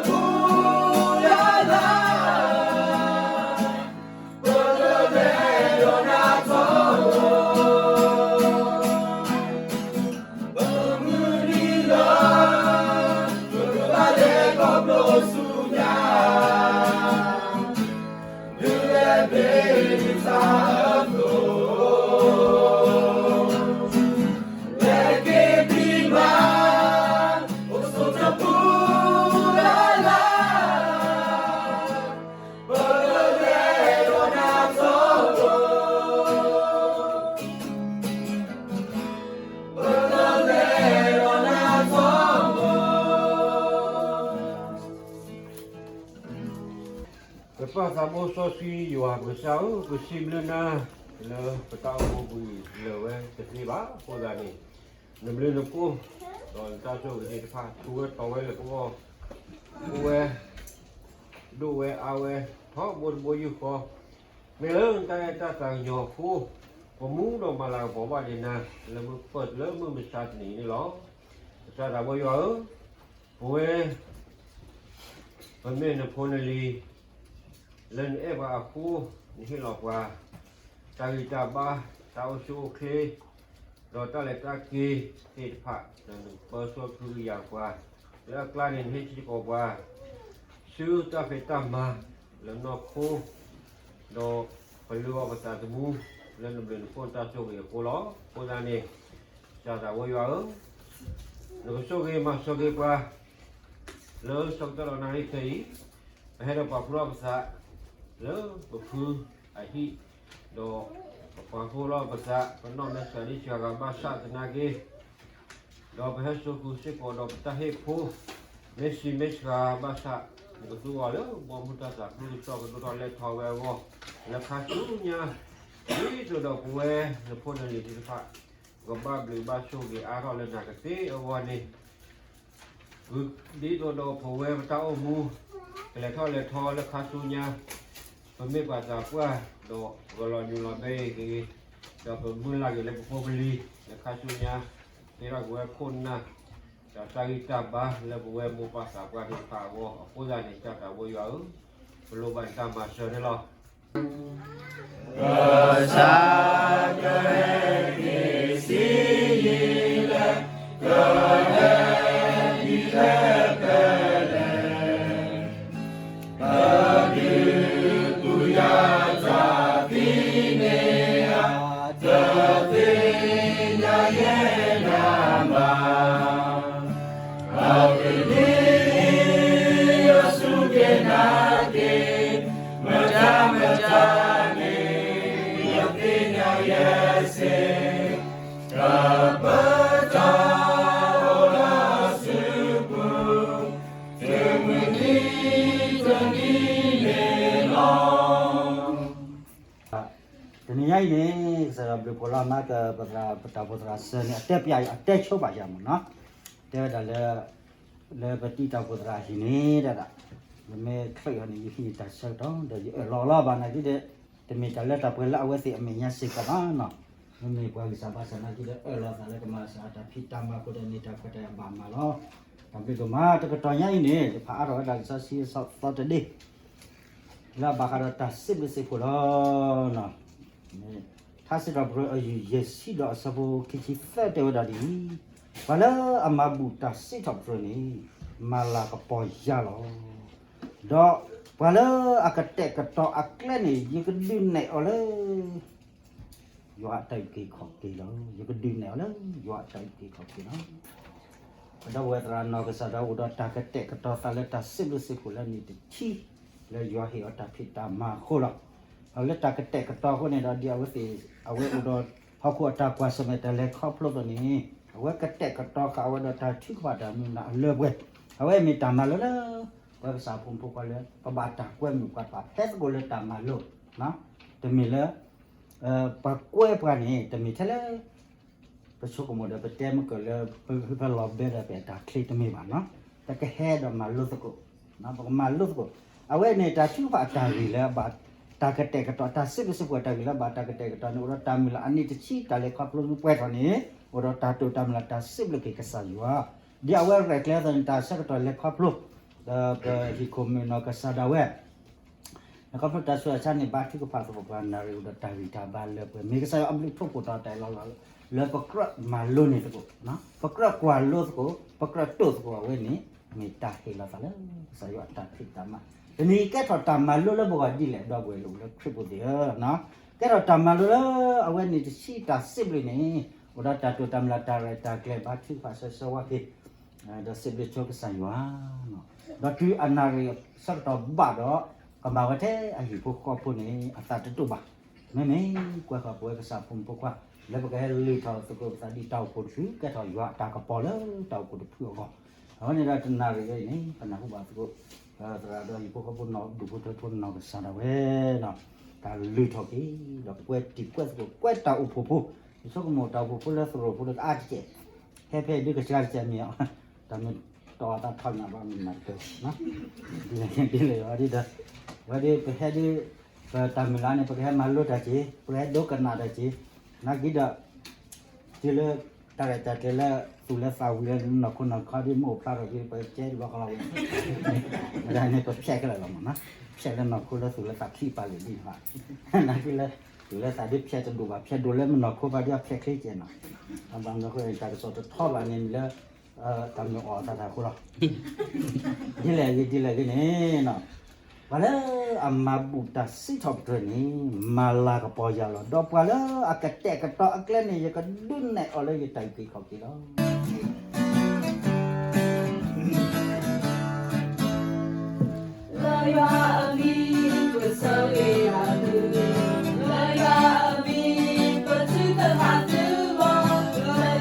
ပၢ်သးဘိစီဆှံယွၤပကစၢ်ဧၢ, ပစံးဘျုးနၤ လၢပတၢ်အိၣ်မူပူၤအံၤ လၢာ်ဝဲတသ့ဘၣ်. အဃိသတးန့ၣ် နဘျုးနဖှိၣ် ဒီးနတၢ်ဆိၣ်ဂ့ၤသ့ၣ်တဖၣ် သူဝဲတီၤဝဲလၢပဂီၢ်, အိၣ်ဝဲ ဒိၣ်ဝဲအါဝဲ ထီဘိတဘိယူၢ်ဃီ, မ့ၢ်လၢနတၢ်အဲၣ်တၢ်သးကညီၤအဃိ ပမူဒီးမၤလၤကပီၤဘၣ်ဒံးနၤ လၢမုၢ်ပၢၢ်လၢမုၢ်မဆါတနံၤအံၤန့ၣ်လီၤ. ကစၢ်သးဘိယွၤဧၢ, ပဝဲ ပမ့ၢ်နဖိနလံၤ လၢနအဲၣ်ပှၤအဃိ နဟ့ၣ်လီၤပှၤ တၢ်ဂံၢ်တၢ်ဘါ တၢ်အိၣ်ဆူၣ်အိၣ်ချ့ ဒီးတၢ်လဲၤတၢ်က့ၤသ့ၣ်တဖၣ် ဒီးနကပၢဆှၢကဟုကယာ်ပှၤ လၢအကျါန့ၣ် နဟ့ၣ်စ့ၢ်ကီးပှၤ ဆူတၢ်ဖံးတၢ်မၤလၢနီၢ်ခိ ဒီးပလုၢ်အီၣ်ပသးသမူ လၢနဘျုးနဖှိၣ်နတၢ်ဆိၣ်ဂ့ၤအဃိလီၤ. အဃိသတးန့ၣ် ကစၢ်သးဘိယွၤဧၢ, နကဆိၣ်ဂ့ၤမၤစၢၤက့ၤပှၤ လၢဆၢကတီၢ်ဒီးနၣ်ရံၣ်ခဲအံၤ, ပဟဲဒီးပာ်ဖှိၣ်ထီၣ်ပသး လၢပဖုအဟံၣ်, ဒီးပပာ်ဖှိၣ်ထီၣ်ပသး ပနီၢ်မ့ၢ်စှၤဒံစှၤဂၤဘၣ်ဆၣ်သနာ်က့ ဒီးပဟဲစိာ်ဃုာ်စ့ၢ်ကီးဒီးပတၢ်ဟ့ၣ်ဖိ မ့ၢ်ဆံးမ့ၢ်စှၤဘၣ်ဆၣ် နကသူအီၤလၢဘီမုၢ်တၢ်သးခုကစီၣ် ကဒိၣ်ထီၣ်လဲၢ်ထီၣ်ဝဲအဂီၢ် လၢခါဆူညါ ဒ်သိးဒီးပဝဲနဖိနလံၤသ့ၣ်တဖၣ် ပကဘၣ်ဘျုးဘၣ်ဆိၣ်ဂ့ၤအါထီၣ်လၢနၤကသ့အဂီၢ်န့ၣ် ဒ်သိးဒီးပဝဲပတၢ်အိၣ်မူ ကလဲၤထီၣ်လဲၤထီလၢခါဆူညါ ပမ့ၢ်ပှၤသးပှၢ် ဒီးပကလီၤညူၤလီၤဘဲဂ့ၤဂ့ၤ, ဒီးပမုၢ်လၢ်ဂ့ၤလၢပဖိပလံၤ လၢခါဆူညါ ဟ့ၣ်ထီၣ်က့ၤဝဲခိၣ်နၢ် ဒီးတၢ်ဂံၢ်တၢ်ဘါလၢပဝဲမိၢ်ပၢ်သးပှၢ်သ့ၣ်တဖၣ်အဂီၢ် အဃိသတးန့ၣ် ကစၢ်သးဘိယွၤဧၢ, ပလိၣ်ဘၣ်နတၢ်မၤစၢၤန့ၣ်လီၤ. ကစၢ်ကဟဲက့ၤဆံးယံာ်လၢ ကဟဲဒ်လဲၣ်ဖဲလဲၣ် ပဒုးပူၤယၤတၢ်သံန့ၣ်ဧါ, တသ့ၣ်ညါယဲဒၣ်ဘၣ်. အကဒုးဟံးအစူၢ်က့ၤနာ်က့ၤ မတၤမတၤန့ၣ် ယသ့ၣ်ညါယဲစ့ၢ်, တၢ်ပၢတၢ်အိၣ်လၢအစုပူၤ တမုၢ်နံၤတနံၤန့ၣ်လီၤ. တနံၤညါအံၤန့ၣ် ကစၢ်ယွၤဘျုးဖှိၣ်လီၤမၢ်က ပတၢ်အိၣ်ဖှိၣ်သရၣ်စၢၤန့ၣ် အတဲပျးအံၤ အတဲဆိပာ်ယၤမ့ၢ်နီၤ, တဲဝဲဒၣ်လၢ လၢပတံၤတၢ်အိၣ်ဖှိၣ်သရၣ်အဟံၣ်န့ၣ်ဒၣ်, ပမ့ၢ်ချုးအီၤန့ၣ် ယဟံးန့ၢ်တၢ်ဆၢကတီၢ် ဒီးယအၢၣ်လီၤလီၤဘၣ်နာ်က့ဒီး တမ့ၢ်တၢ်လၢတၢ်ပှဲၤလၢအဝဲသ့ၣ်အမဲာ်ညါစ့ၢ်ကီးဘၣ်နီၤ, မ့မ့ၢ်ပှၤဂံၢ်စၢ်ဘါစၢ်နာ်က့ဒီး အၢၣ်လီၤသးလၢကမၤစၢၤအတၢ်ဖံးတၢ်မၤအဃိဒီးန့ၣ် တၢ်ခွဲးတၢ်ယာ်ဘၣ်မးလီၤ. တၢ်ဘျုးဒိၣ်မး တကတီၢ်ညါအံၤန့ၣ် ယဖးအါထီၣ်ဝဲဒၣ်လံာ်စီဆှံအသီတဒ့ လၢအဘၣ်ဃးဒီးတၢ်စံးဘျုးစံးဖှိၣ်လီၤ. ထါစံးထီၣ်ပတြၢၤအယုၢ်ယဲၢ်ဆံဒီးအဆၢဖိခံဆံသၢတဲဝဲဒၣ်ဒ်အံၤ, ပှၤလၢအမၤဘူၣ်တၢ်စံးထီၣ်ပတြၢၤန့ၣ် မၤလၤကပီၤယၤလီၤ. ဒီးပှၤလၢအကတဲာ်ကတီၤအကျဲန့ၣ် ယကဒုးနဲၣ်အီၤလၢ ယွၤအတၢ်အုၣ်က့ၤခီၣ်က့ၤလီၤ. ယကဒုးနဲၣ်အီၤလၢ ယွၤအတၢ်အုၣ်က့ၤခီၣ်က့ၤလီၤ. ပဒီပုၢ်ဝဲၢ်သရၣ်နီၢ်ကစၢ်ဒၣ်ဝဲအိၣ်ဒီးတၢ်ကတဲာ်ကတီၤသးလၢတၢ်စံးဘျုးစံးဖှိၣ်လၢနံၣ်တဆံ လၢယွၤဟ့ၣ်အီၤတၢ်ဖံးတၢ်မၤအဃိလီၤ. အလၢတၢ်ကတဲာ်ကတီၤအဃိန့ၣ်ဒီး ဒ်အဝဲသ့ၣ် အဝဲအိၣ်ဒီးဟီၣ်ခိၣ်အတၢ်ကွၢ်ဆၢၣ်မဲာ်တၢ်လဲၤခီဖျိအသိးန့ၣ် အဝဲကတဲာ်ကတီၤဃာ်အဝဲဒီးတၢ်ထုကဖၣ်တၢ်မုၢ်လၢ်အလၢပှဲၤ, အဝဲမ့ၢ်တၢ်မၤလိလၢ ပဝဲကစၢ်ဖိမုၣ်ဖိခွါလၢ ပဘၣ်တၢ်ကွဲမုာ်ပှၤတဖၣ်ဖဲသကိးလၢတၢ်မၤလိ, တမ့ၢ်လၢ ပှၤကွဲပှၤန့ၣ် တမ့ၢ်ထဲလၢ ပဆိကမိၣ်ဒီးပတဲမ့ၢ်ကလၢ ပလီၤဘဲဒီးပတၢ်ချ့တမ့ၢ်ဘၣ်နီၤ, ပကဟဲဒီးမၤလိသကိး, ပကမၤလိသကိး, အဝဲန့ၣ်တၢ်ထုကဖၣ်အတၢ်ဂ့ၢ်လၢအဘၣ်တၢ်ကတဲာ်ကတီၤ တၢ်စံးဘျုးစံးဖှိၣ်အတၢ်ဂ့ၢ်လၢအဘၣ်တၢ်ကတဲာ်ကတီၤန့ၣ် အိၣ်ဒီးတၢ်မုၢ်လၢ်အနံၣ်တဆံတၢ်လဲၤခီဖျိမ့ၢ်ပှဲၤထီၣ်န့ၣ် အိၣ်ဒီးတၢ်တိာ်တၢ်မုၢ်လၢ်တၢ်စံးဘျုးက့ၤကစၢ်ယွၤ, ဒ်အဝဲရဲၣ်ကျဲၤအသိးန့ၣ် တၢ်ဆၢကတီၢ်လဲၤခီဖျိ, ဒီးပဟံၣ်ခိၣ်မုၣ်နီၢ်ကစၢ်ဒၣ်ဝဲ လဲၤခီဖျိတၢ်ဆူးတၢ်ဆါန့ၣ် ဘါထုကဖၣ်သကိးပှၤနၣ်ရံၣ်အိၣ်ဒီးတၢ်ဂံၢ်တၢ်ဘါလၢပှဲၤ မ့ၢ်ကစၢ်ယွၤအဘျုးအဖှိၣ်ဖှိၣ်ထီၣ်တၢ်အၢၣ်လီၤလီၤ လၢပကြၢးမၤလိန့ၢ်သကိး, ပကြၢးကွၢ်လိသကိး ပကြၢးတိာ်သကိးအဝဲန့ၣ် မ့ၢ်တၢ်ဟ့ၣ်လီၤသးလၢ ကစၢ်ယွၤအတၢ်ဖံးတၢ်မၤ, တနံၤအံၤကဲထီၣ်တၢ်မၤလိလၢပဂီၢ်ဒ်လဲၣ် ဒီပုၢ်ဝဲၢ်လၢအိၣ်လၢခရံာ်ဖိသ့ၣ်ဧၢ, ကဲထီၣ်တၢ်မၤလိလၢအဝဲန့ၣ်တဆံတၢ်စံးဘျုးန့ၣ် အိၣ်ဒီးတၢ်တိာ်တၢ်မုၢ်လၢ်တၢ်ရဲၣ်တၢ်ကျဲၤဘါထုကဖၣ်ဆၢဆၢဝါက့ၤ ဒီးစံးဘျုးဆိကစၢ်ယွၤ, ဒီးတုၤအနၣ်ရံၣ်ဆၢကတီၢ်ဘၣ်ဒီး ကမၤဝဲထဲအဟံၣ်ဖိဃီဖိန့ၣ် အသးတဒိၣ်ဘၣ်, မ့မ့ၢ်ကွဲးဃီၤပဝဲကစၢ်ဖိမုၣ်ဖိခွါ လၢပကဟဲလုၢ်ထီၣ်သကိးပသးဒ်တၢ်အိၣ်ဖှိၣ်တဖု ကဲထီၣ်ယွၤအတၢ်ကပီၤလၢတၢ်အိၣ်ဖှိၣ်တဖုအဂီၢ်, အဝဲန့ၣ်ဒီးတနၣ်ရံၣ်အံၤန့ၣ် ပနၢ်ဟူဘၣ်သကိး သရၣ်ဒီးဟံၣ်ဖိဃီဖိနီၢ်ဒူၣ်ဖိထၢဖိနီၢ်ကစၢ်ဒၣ်ဝဲနီၤ, တၢ်လုၢ်ထီၣ်က့ၤ ဒီးကွဲတံၤကွဲသကိး ကွဲတၢ်အိၣ်ဖှိၣ်ဖိ, ယဆိကမိၣ်တၢ်အိၣ်ဖှိၣ်ဖိလၢသရိာ်ဖိလၢအါတက့ၢ်, ဟဲဖဲအံၤဒုကစှၤတက့ၢ်မ့ၢ်, တၢ်မ့ၢ်တီၢ်အသးထီၣ်ညါဘၣ်မ့ၢ်နၢ်တက့ၢ်, ဒ်လဲၣ်ဒ်လဲၣ်ဒ်ဒီး, ဝဲဒ်ပဟဲဒ် ပတၢ်မုၢ်လၢ်န့ၣ် ပကဟဲမၤလိတၢ်က့ၤ ပကဟဲဒိကနၣ်တၢ်က့ၤ, နာ်က့ဒီး တုၤလၢ တၢ်ရဲၣ်တၢ်ကျဲၤလၢ သူၣ်လၢသးဝံၤလၢနီၢ်ခိနီၢ်ခီဒ်မ့ၢ်အိၣ်ဖျါထီၣ်က့ၤ ပကဲတဘျီဃီလီၤဝဲ, ဝဲဒၣ်န့ၣ် ပဖျဲးခဲလၢာ်လီၤမ့ၢ်နီၤ, ဖျဲးလၢနီၢ်ခိလၢသူၣ်လၢသးချံပာ်လုၢ်ဒ်န့ၣ်ဘၣ်, နာ်က့လၢ သူၣ်လၢသးဒ်ဖျဲးတဒိၣ်ဘၣ် ဖျဲးဒိၣ်လၢမ့ၢ်နီၢ်ခိဘၣ်ဒ်အဖျဲးချ့ကဲနီၤ, ဘၣ်မနုၤအဃိ တၢ်ကစီၣ်တထီဘၣ်န့ၣ်မ့ၢ်လၢ တၢ်မ့ၢ်အီၣ်အသးတၢ်အဃိလီၤ, ဒ်လဲၣ်ဂ့ၤဒ်လဲၣ်ဂ့ၤန့ၣ်နီၤ, ပှၤလၢအမၤဘူၣ်တၢ်စံးထီၣ်ပတြၢၤန့ၣ် မၤလၤကပီၤယၤလီၤ. ဒီးပှၤလၢအကတဲာ်ကတီၤအကျဲန့ၣ် ယကဒုးနဲၣ်အီၤလၢယတၢ်အုၣ်က့ၤခီၣ်က့ၤလီၤ. လၢယွၤအမံၤ ပဆၢဂ့ၤယၤသု, လၢယွၤအမံၤ ပထုကဖ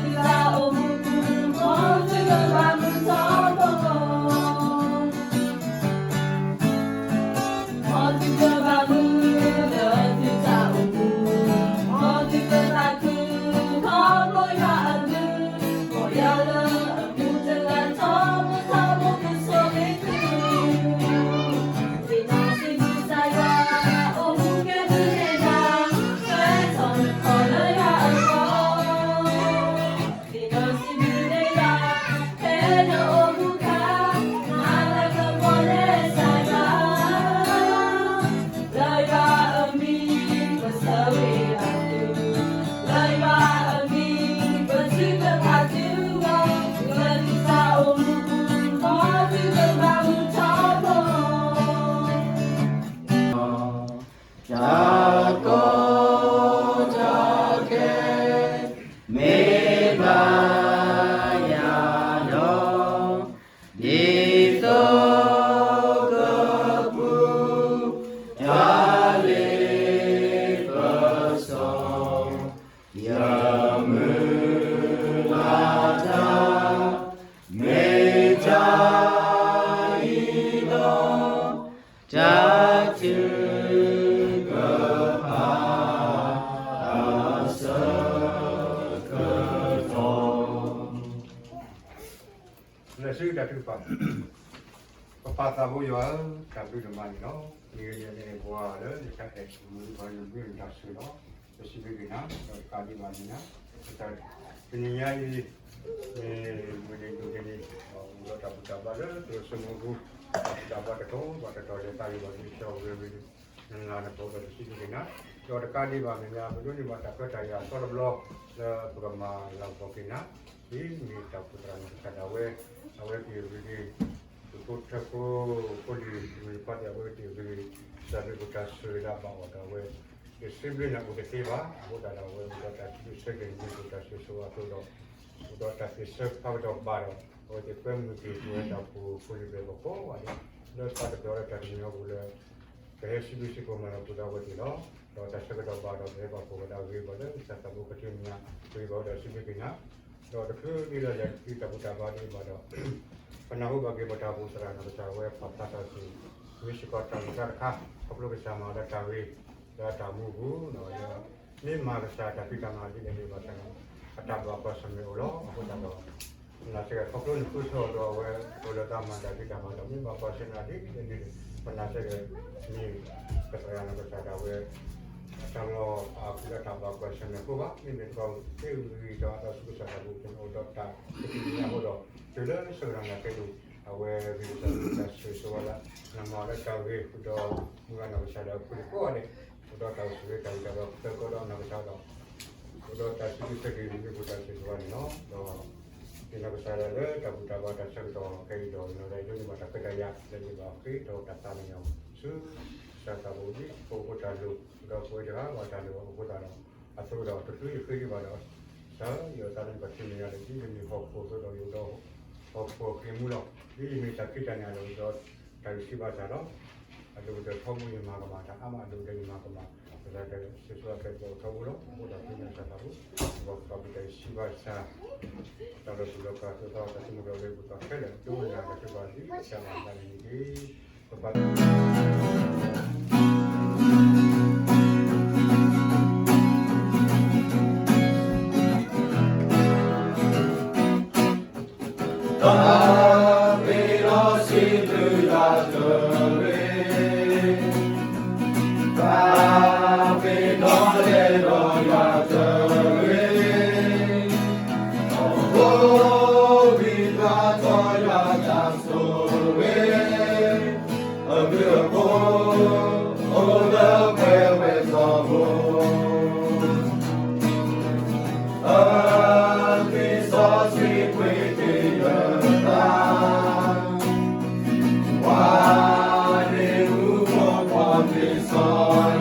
ၣ်သုဂီၢ်, လၢသုတၢ်အိၣ်မူပူၤ မ်သုကဘၣ်မုာ်ထီဘိလီၤ. မ်သုကဘၣ်မုာ်လၢသုတၢ်အိၣ်မူ, မ်သုကသးခု ခီဖျိယွၤအဘျုး, မ်ယွၤလၢအမူတဂၤထီဘိထီဘိကဆိၣ်ဂ့ၤသု. သ့ၣ်နီၣ်စံးဘျုးကစၢ်ယွၤ, အိၣ်မူကဲသုန့ၣ်တၢ်, ဆၢထီၣ်နခီၣ်လၢယွၤအဂီၢ်. သ့ၣ်နီၣ်စံးဘျုးကစၢ်ယွၤ, ဖဲနအိၣ်မူအခါ, မၤလၤကပီၤလၢကစၢ်ယွၤ, လၢယွၤအမံၤ ပဆၢဂ့ၤယၤသု, လၢယွၤအမံၤ ပထုကဖၣ်သုဂီၢ်, လၢသုတၢ်အိၣ်မူပူၤ မ်သုကဘၣ်မုာ်ထီဘိလီၤ. တၢ်ကီတၢ်ခဲ မ့ၢ်ဘၣ်ယၤဒီး, ဒ်သိးကပူၤ တၢ်လ့ပစီ, ယမုၢ်လၢ်တၢ် မ့ၢ်တၢ်အံၤလီၤ. တၢ်ထုကဖၣ်အဆၢကတီၢ် လၢာ်ဆူတၢ်ထုကဖၣ်, ပပၢ်သးဘိယွၤဧၢ, တၢ်ဘျုးဒိၣ်မးန့ၣ်လီၤ. မ့ၢ်ဂ့ၤန့ၣ် ပှၤလၢနတၢ်အဲၣ်မုၢ်ပှၤလၢနဘျုးနတၢ်ဆိၣ်ဂ့ၤလီၤ. ပစံးဘျုးက့ၤနၤ ဒီးတကးဒံးဘၣ်န့ၣ်, တနံၤညါအံၤ မ့ၢ်မုၢ်နံၤဒိၣ်က့ၤန့ၣ် အိၣ်ဒီးတၢ်ဘူၣ်တၢ်ဘါလၢသုးစိမိၤပူၤ, တၢ်ဘူၣ်တၢ်ဘါတတီၤဘၣ်တတီၤလဲၤသးဂ့ၤဘၣ် ဒ်ကစၢ်ဝဲဝဲ နလၤနကပီၤဒီးပစံးဘျုးက့ၤနၤ, ဒီးတကးဒံးဘၣ် မ့ၢ်မ့ၢ်အပဒိးန့ၢ်ဘၣ်တၢ်ခွဲးတၢ်ယာ်အသီတဘျီ လၢပကမၤလၤကပီၤက့ၤနၤ, ဒ်မ့ၢ်တၢ်အိၣ်ဖှိၣ်သရၣ်မုၣ်ကစၢ်ဒၣ်ဝဲ, အဝဲက့ၤဂ့ၤဂ့ၤ, ဒူၣ်ဖိထၢဖိ ဖိလံၤမုၢ်တဖၣ်ဒီး အဝဲက့ၤဂ့ၤဂ့ၤ, ကစၢ်ဒၣ်ပတၢ်ဆိၣ်ဂ့ၤလၢအဘၣ်အီၤဒီးအဝဲ, ယစံးဘျုးန့ၣ်အိၣ်တသ့ဘၣ်, အဃိသတးဒီးအဝဲအိၣ်ဒီးတၢ်စံးဘျုးဆၢက့ၤန့ၣ် မ့ၢ်ပတၢ်ဆိၣ်ဂ့ၤဆိၣ်ဝါအသိးဒီး အိၣ်ဒီးတၢ်သ့ၣ်ဆၢဖးကတီၢ်ဘၣ်ဒီး အဝဲသ့ၣ်ကွဲမုာ်က့ၤ ပဝဲဒၣ်ဖိလံၤဘဲၣ်ဘီၣ်ကိးဂၤဒဲး လၢပာ်တပျီလၢတၢ်တမံၤအပူၤလၢ ပဟဲစံးဘျုးစံးဖှိၣ်မၤလၤကပီၤဒီးအဝဲသ့ၣ်လီၤ. ဒီးတၢ်ဆၢကတီၢ်ဘၣ်ဒီး ပဟဲပာ်ဖှိၣ်ဝဲဒၣ်ဂ့ၤဘၣ်လၢကစၢ်သးဘိကထံမံၤညါ ဂ့ၤဘၣ်ဝဲဒီးစံးဘျုးက့ၤနၤ, ဒီးတချုးဒံးလၢယၤတၢ်ဘူၣ်တၢ်ဘါဒံးဘၣ်ဒီး ပနၢ်ဟူဘၣ်က့ၤပတၢ်အိၣ်ဖှိၣ်သရၣ်နီၢ်ကစၢ်ဝဲ ပာ်ဖျါထီၣ်စ့ၢ် မ့ၢ်စ့ၢ်ကီးတၢ်အိၣ်ဖှိၣ်သရၣ်တခါ ခီဖျိကစၢ်မၤလၢတၢ်ဂ့ၤလၢတၢ်မူပူၤဒီး မ့ၢ်မၤကစၢ်တၢ်ဖံးတၢ်မၤဒ်လဲၣ်ဒ်လဲၣ်ဘၣ်ဆၣ်န့ၣ် အတၢ်ဘၣ်ကွၢ်ဆၢၣ်မဲာ်အိၣ်လီၤ. အဃိသတးဒီး နာ်စ့ၢ်ကီး ခီဖျိနဃုထၢအီၤဒီးအဝဲ အိၣ်လၢတၢ်မၤတၢ်ဖံးတၢ်မၤဒီး မ့ၢ်ဘၣ်ကွၢ်ဆၢၣ်မဲာ်ဒ်လဲၣ်ဒ်လဲၣ် ပနာ်စ့ၢ်ကီး မ့ၢ်ကစၢ်ယွၤနီၢ်ကစၢ်ဒၣ်ဝဲ အတၢ်လီၢ်အဃုာ်လၢတၢ်ဘၣ်ကွၢ်ဆၢၣ်မဲာ်အဃိဘၣ်. မ့မ့ၢ်တခီ သ့ဝံၤဒီးအတၢ်ဆူးကစၢ်တၢ်ဘိ အိၣ်ဒီးတၢ်သ့ၣ်ညါအဃိဒီး တုၤလၢဆၢကတီၢ်နၢ်ကဲဒိၣ် အဝဲဂ့ၤကစၢ်တၢ်ဆိၣ်ဂ့ၤဆိၣ်ဝါလၢ နမၤလၢတၢ်ဂ့ၤဃုာ်ဒီး မုၢ်ဂၤနီၢ်ကစၢ်ဒီးအဖိလံၤကိးဂၤဒဲး အိၣ်ဒီးတၢ်အိၣ်ဆူၣ်ဂ့ၤတၢ်ဂ့ၤတၢ်ဘၣ် ပၢၤကီၢ်ဒီးနီၢ်ကစၢ်ဒီး အိၣ်ဒီးတၢ်စံးဘျုးစံးဖှိၣ်က့ၤ မ့ၢ်ပတၢ်ဆိၣ်ဂ့ၤဆိၣ်ဝါန့ၣ်လီၤ. ဒီး ယနီၢ်ကစၢ်ဒၣ်လၢတၢ်ဘူၣ်တၢ်ဘါတၢ်ဆၢကတီၢ်ခဲအံၤဒီး ယနီၢ်ဒၣ်ယဒိးန့ၢ်ဘၣ်တၢ်ခွဲးတၢ်ယာ် လၢယဘၣ်ဃ့ထီၣ်တၢ်သးကညီၤဆူ ကစၢ်သးဘိဒ်ပအိၣ်ဖှိၣ်တၢ်လိၣ် ဒီးပဝဲတဂၤဘၣ်တၢ်လိၣ်ဘၣ်အဃိသတးဒီး အသိးဒီးတချုးယဃ့ဒံးဘၣ်ဒီး ကစၢ်ယွၤသးန့ၣ် ပထံၣ်န့ၢ်ယၤလၢဒ်ယမ့ၢ်ဟီၣ်ခိၣ်အသိးဒီး ယအိၣ်ဒီးဟီၣ်ခိၣ်ဃ့ၢ်မူလီၤ. ဒ်ယမ့ၢ်တၢ်ဖံးတၢ်ညၣ်လၢအိၣ်ဒီးတၢ်ဂံၢ်ဆူၣ်ဘါစၢ်လီၤ. အဒိၣ်ကတၢၢ်ထီဘိယမၤကမၣ် တၢ်အါမးအဒိၣ်ကတၢၢ်ယမၤကမၣ် ပ လၢကစၢ်ယွၤကဲပှၤထီဘိလီၤ, အိၣ်ဒီးဖဲန့ၣ်တၢ်သးဘိ, ပှၤကပီၤပတၢ်အံၤစံးဘၣ်ကစၢ်, တၢ်လၢပလီၢ်ကီၢ်အသိး တၢ်ဆိကမိၣ်ဒီးလၢပပှၤခဲလၢာ် ဒိကနၣ်ဒီးကစၢ်ယွၤအံၤန့ၣ်တက့ၢ်. ပဘၣ် တၢ်မ့ၢ်လီၤစံးဘျုးယွၤတဂ့ၤ, တၢ်မ့ၢ်လီၤလဲၤဒီးယွၤတဂ့ၤ, အဃိဘၣ်ထီၣ်ယွၤတၢ်ဆိၣ်ဂ့ၤ, အဘျုးအဖှိၣ် အိၣ်လၢပှဲၤဝဲစီၤဘိ အမ့ၢ်စီဆှံပှ့ၤက့ၤယသး, ပှၤန့ၣ်မူခိၣ်ပှၤမ့ၢ်စီၤယၤ,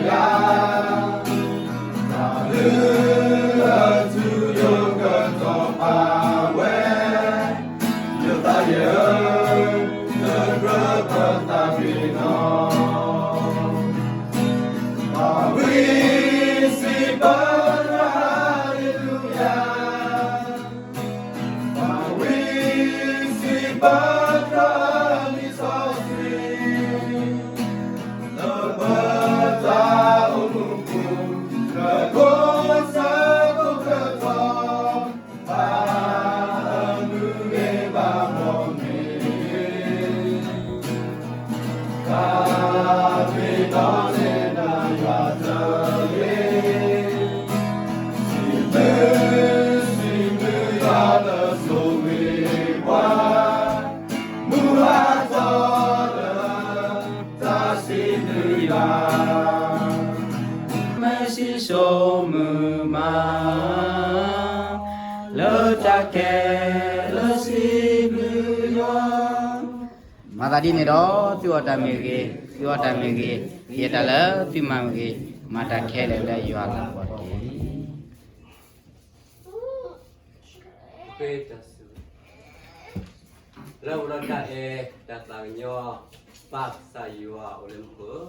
တၢ်ဘျုးအထူအယိာ်ကတီၤပာ်ဝဲ, ယသးယဲၢ်ဧၢ, တကြၢးပသးပ့ၤနီၣ် ပဝံစံးဘၣ်ယွၤ ဟါလ့လူယၤ, ပဝံစံးဘၣ်ယွၤ မ့ၢ်စီဆှံ, လၢပတၢ်အိၣ်မူပူၤ လၢကိးဆၢကိးကတီၢ် ဘၣ်မနုၤဂ့ၤဘၣ်မနုၤဂ့ၤ, တၢ်မ့ၢ်လီၤလဲၤဒီးယွၤတဂ့ၤ, စံးဘျုးစံးဘျုးယွၤလၢဆိၣ်ဂ့ၤပှၤ, မုၢ်ဟါထီၣ်လၢ တၢ်စံးဘျုးယွၤ, မ့ၢ်စံးဆိမုၢ်မး လၢတၢ်ခဲလၢာ်စံးဘျုးယွၤ. မၤသးဒ်န့ၣ်ဒီး သုအီၣ်တၢ်မ့ၢ်ဂ့ၤ, သုအီၣ်တၢ်မ့ၢ်ဂ့ၤ, ယဲတၢ်လၢသုမၤမ့ၢ်ဂ့ၤ, မၤတၢ်ခဲလၢာ်လၢယွၤလၤကပီၤတက့ၢ်. လၢအိၣ်ဒီးတၢ်အဲၣ်တၢ်သးကညီၤ ပၢ်ကစၢ်ယွၤအိၣ်လၢမူခိၣ်,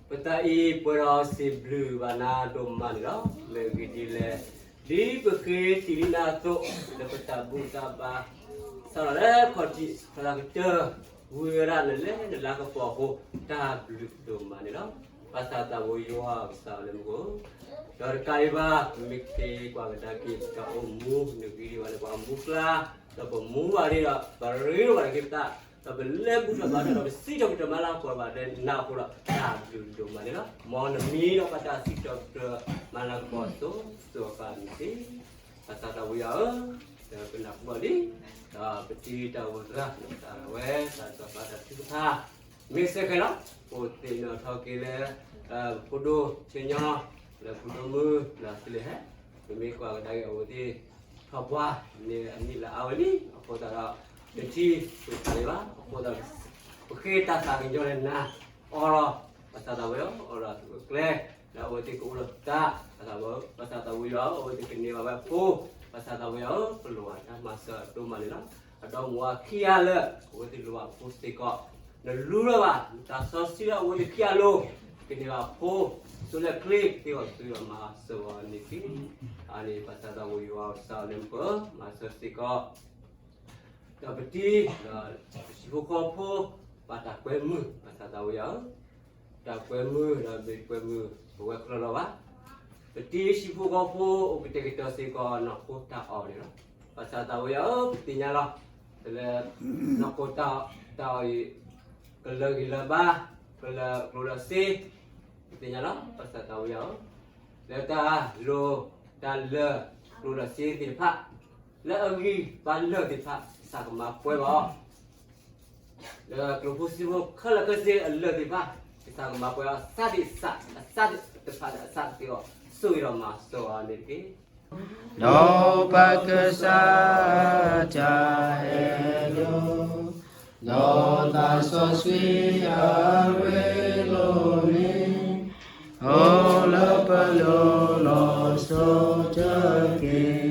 ပတၢ်အံၤပှဲၤဒီးစံးဘျုးဘၣ်နၤဒိၣ်မးန့ၣ်လီၤ. မ့ၢ်ဂ့ၢ်ဒ်လဲၣ်, ဒ်ပဃ့တံၢ်လံနၤအသိး, လၢပတၢ်ဘူၣ်တၢ်ဘါ စးထီၣ်လၢခီၣ်ထံး ခီၣ်လၢကတၢၢ် ဝံၤဝဲဒၣ်နလဲၤနလၤကပီၤအဃိ တၢ်ဘျုးဒိၣ်မးန့ၣ်လီၤ. ဘၣ်ဆၣ်သးဝံယွၤကစၢ်လၢမူခိၣ်, ဒီးတကးဒံးဘၣ် ပမ့ၢ်က့ၤကွၢ်ကဒါက့ၤ ပတၢ်အိၣ်မူ နဂ့ၤဒံးဘၣ်လၢပှၤမူကျါ, ဒီးပမူဘၣ်ဒံးဒီး ပရ့လိာ်ဘၣ်က့ၤပသး, ဒီးပလဲၤဘူၣ်ထီၣ်ဘါထီၣ်ဒီး ပစံးထီၣ်ပတြၢၤမၤလၤကပီၤဘၣ်ဒီးနၤအဃိဒီး တၢ်ဘျုးဒိၣ်မးန့ၣ်လီၤ. မ်နမံၤဒီးပတၢ်စံးထီၣ်ပတြၢၤမၤလၤကပီၤစိၤစိၤဃၣ်ဃၣ်န့ၣ်တက့ၢ်. ဘၣ်ဆၣ်သးဝံယွၤဧၢ, ဒီးပနၢ်ဟူဘၣ်လံ, ဒီးပတံၤတၢ်အိၣ်သရၣ် ဒီးတၢ်ဝဲတၢ်စီၤပၤတၢ်ထုကဖၣ် မ့ၢ်စ့ၢ်ကီးလီၤ. ပအိၣ်သ့ၣ်နီၣ်ထီၣ်က့ၤလၢ ဖိဒိၣ်ဆ့ညီ, လၢဖိဒိၣ်မုၣ် လၢသုလဲၤဟဲ, ပမ့ၢ်ကွၢ်ကဒါက့ၤအဝဲသ့ၣ် ထီၣ်ပှၢ်န့ၣ်အနံၣ်လၢအါဝဲလံ, အဃိသတးဒီး တထံၣ်ပတၢ်န့ၣ်ဘၣ်, အဃိသတးဒီး ပဃ့တၢ်သးကညီၤလၢနၤ, အိးထီၣ် ဘၣ်ဆၣ်သးဝံယွၤ အိးထီၣ်အကျဲ, လၢအဝဲသ့ၣ်ကအိၣ်ဒီးသး, ဘၣ်ဆၣ်သးဝံယွၤ အဝဲသ့ၣ်ကန့ၢ်ဘၣ်ဝဲအဖိ, ဘၣ်ဆၣ်သးဝံယွၤဧၢ, ပလိၣ်ဘၣ်တၢ်မၤစၢၤဒိၣ်မးန့ၣ်လီၤ. အဒီမါဝၤခံဂၤလၢ အဝဲသ့ၣ်လိၣ်ဘၣ်အဖိစ့ၢ်ကီး, နလူလီၤဘၣ် တၢ်စီဆှံလၢအဝဲသ့ၣ်ခံဂၤအလိၤ, ကန့ၢ်ဘၣ်အဖိ, စိလဲၣ်ချ့ သ့အီၤသုဒီးမၤစၢၤအီၤန့ၣ်တက့ၢ်. အန့ၣ် ဘၣ်ဆၣ်သးဝံယွၤကစၢ်လၢမူခိၣ် မၤစၢၤစ့ၢ်ကီး ဒီးပတံၤ ဒီးဟံၣ်ဖိဃီဖိ ဘၣ်တၢ်ကွဲမုာ် ဘၣ်ဆၣ်သးဝံယွၤဧၢ, တၢ်ကွဲမုာ်ဒီးမ့ၢ်ကွဲမုာ် ပဝဲကျၢၤလီၤဘၣ်. ပတံၤဟံၣ်ဖိဃီဖိ အိၣ်ကတဲာ်ကတီၤစ့ၢ်ကီး နီၢ်ခိတၢ်အီၣ်န့ၣ်လီၤ. ဘၣ်ဆၣ်သးဝံယွၤဧၢ ပသ့ၣ်ညါလီၤ, တၢ်လၢ နီၢ်ခိတၢ် တၢ်အီၣ်အံၤ ကလၢာ်ဂံၢ်လၢာ်ဘါ, ကလၢာ်ကျိၣ်လၢာ်စ့, ပသ့ၣ်ညါလီၤ ဘၣ်ဆၣ်သးဝံယွၤဧၢ, လၢတၢ်လိၣ် တၢ်လၢာ်ကျိၣ်လၢာ်စ့သ့ၣ်တဖၣ်, လၢအဂံၢ်ဘါလၢာ်သ့ၣ်တဖၣ် ကစၢ်ကမၤပှဲၤဘၣ်အီၤ, လၢကျိၣ်ဖိစ့ဖိခဲလၢာ်ခဲဆ့အလၢာ်သ့ၣ်တဖၣ် ကစၢ်ကမၤပှဲၤအီၤ အစးသ့ၣ်စး အစးသ့ၣ်တဖၣ်ဒီးအစးသ့ၣ်အီၤ ဆိၣ်ဂ့ၤဒီးမၤစၢၤအီၤန့ၣ်တက့ၢ်. ဒီးပကစၢ်တၢ်အဲၣ်ဒိး, ဒီးသးစီဆှံအရ့ဒိၣ်န့ၣ်, အိၣ်လၢပလိၤလီၤဆီတက့ၢ်.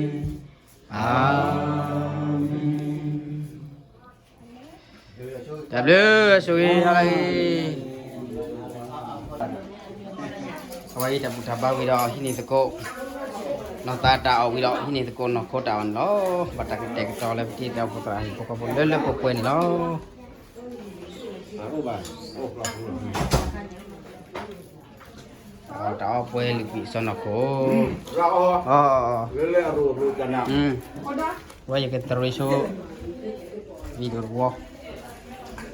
အၤမ့ၣ်. တၢ်ဘျုးဆိၣ်ဂ့ၤဟါလၢအဂ့ၤ. ပှၤအံၤတၢ်ဘူၣ်တၢ်ဘါဝံၤဒီး ဟံးန့ၢ်သကိး နီၢ်သးတၢ်အီၣ်ဝံၤဒီး ဟံးန့ၢ်သကိးနီၢ်ခိတၢ်အီၣ်န့ၣ်လီၤ. ဘၣ်တၢ်ကတဲာ်ကတီၤလၢပထံၣ်တၢ်အိၣ်ဖှိၣ်သရၣ်ဟံၣ်ဖိဃီဖိလၢလၢပှဲၤပှဲၤန့ၣ်လီၤ. တၢ်အီၣ်ပှဲၤလုၢ်ကွံာ်စီနီၢ်ခိ, ဝဲယကတရံးဆိ video တဝီ,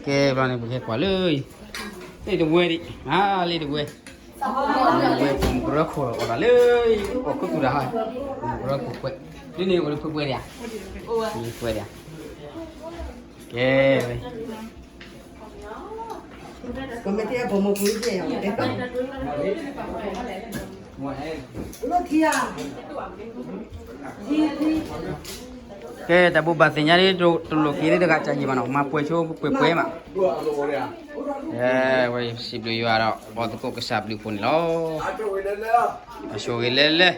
ကဲဘျီန့ၣ် ပကဟဲကွၢ်လၢ လ့ၣ်တဝဲဒံး, အါ လ့ၣ်တဝဲ, လ့ၣ်တဝဲ မုၢ်ကရၢခိၣ်အီၣ်တၢ်လၢ အီၣ်ခူသူၣ်တၢ်ဟါ, မုၢ်ကရၢခိၣ်ကွဲး, ဒ်န့ၣ်အိၣ်လၢဖုပှဲၤဒံးဧါ, ပှဲၤဒံးဧါ, ကဲဝဲ ကမ့ၢ်တၢ်ပိာ်မုၣ်ပူၤ ကဲ တၢ်ဘိးဘၣ်သ့ၣ်ညါဒ် တလိၣ်က့ၤဒ်တဂၤကၢ်ယံာ်ဘၣ်နီၤ, မၤပှဲၤဆိပှဲၤပှဲၤမး, ဝဲစံးဘျုးယွၤဒီး ပှၤသကိးကစၢ်ဘျုးဖှိၣ်န့ၣ်လီၤ. အဆိၣ်ဂ့ၤလဲၤလဲၤ,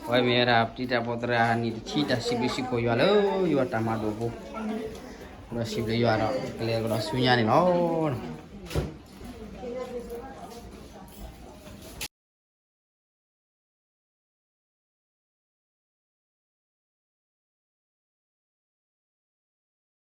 အဝဲမ့ၢ်ဝဲဒၣ် ပတံၤတၢ်ဖိသရၣ်နံၣ်တဆံ တၢ်စံးဘျုးစံးဖှိၣ်ယွၤလၢယွၤတၢ်မၤလိာ်ဖိ, ဒီးစံးဘျုးယွၤဒီး ကလဲၤကဒီးဆူညါန့ၣ်လီၤ.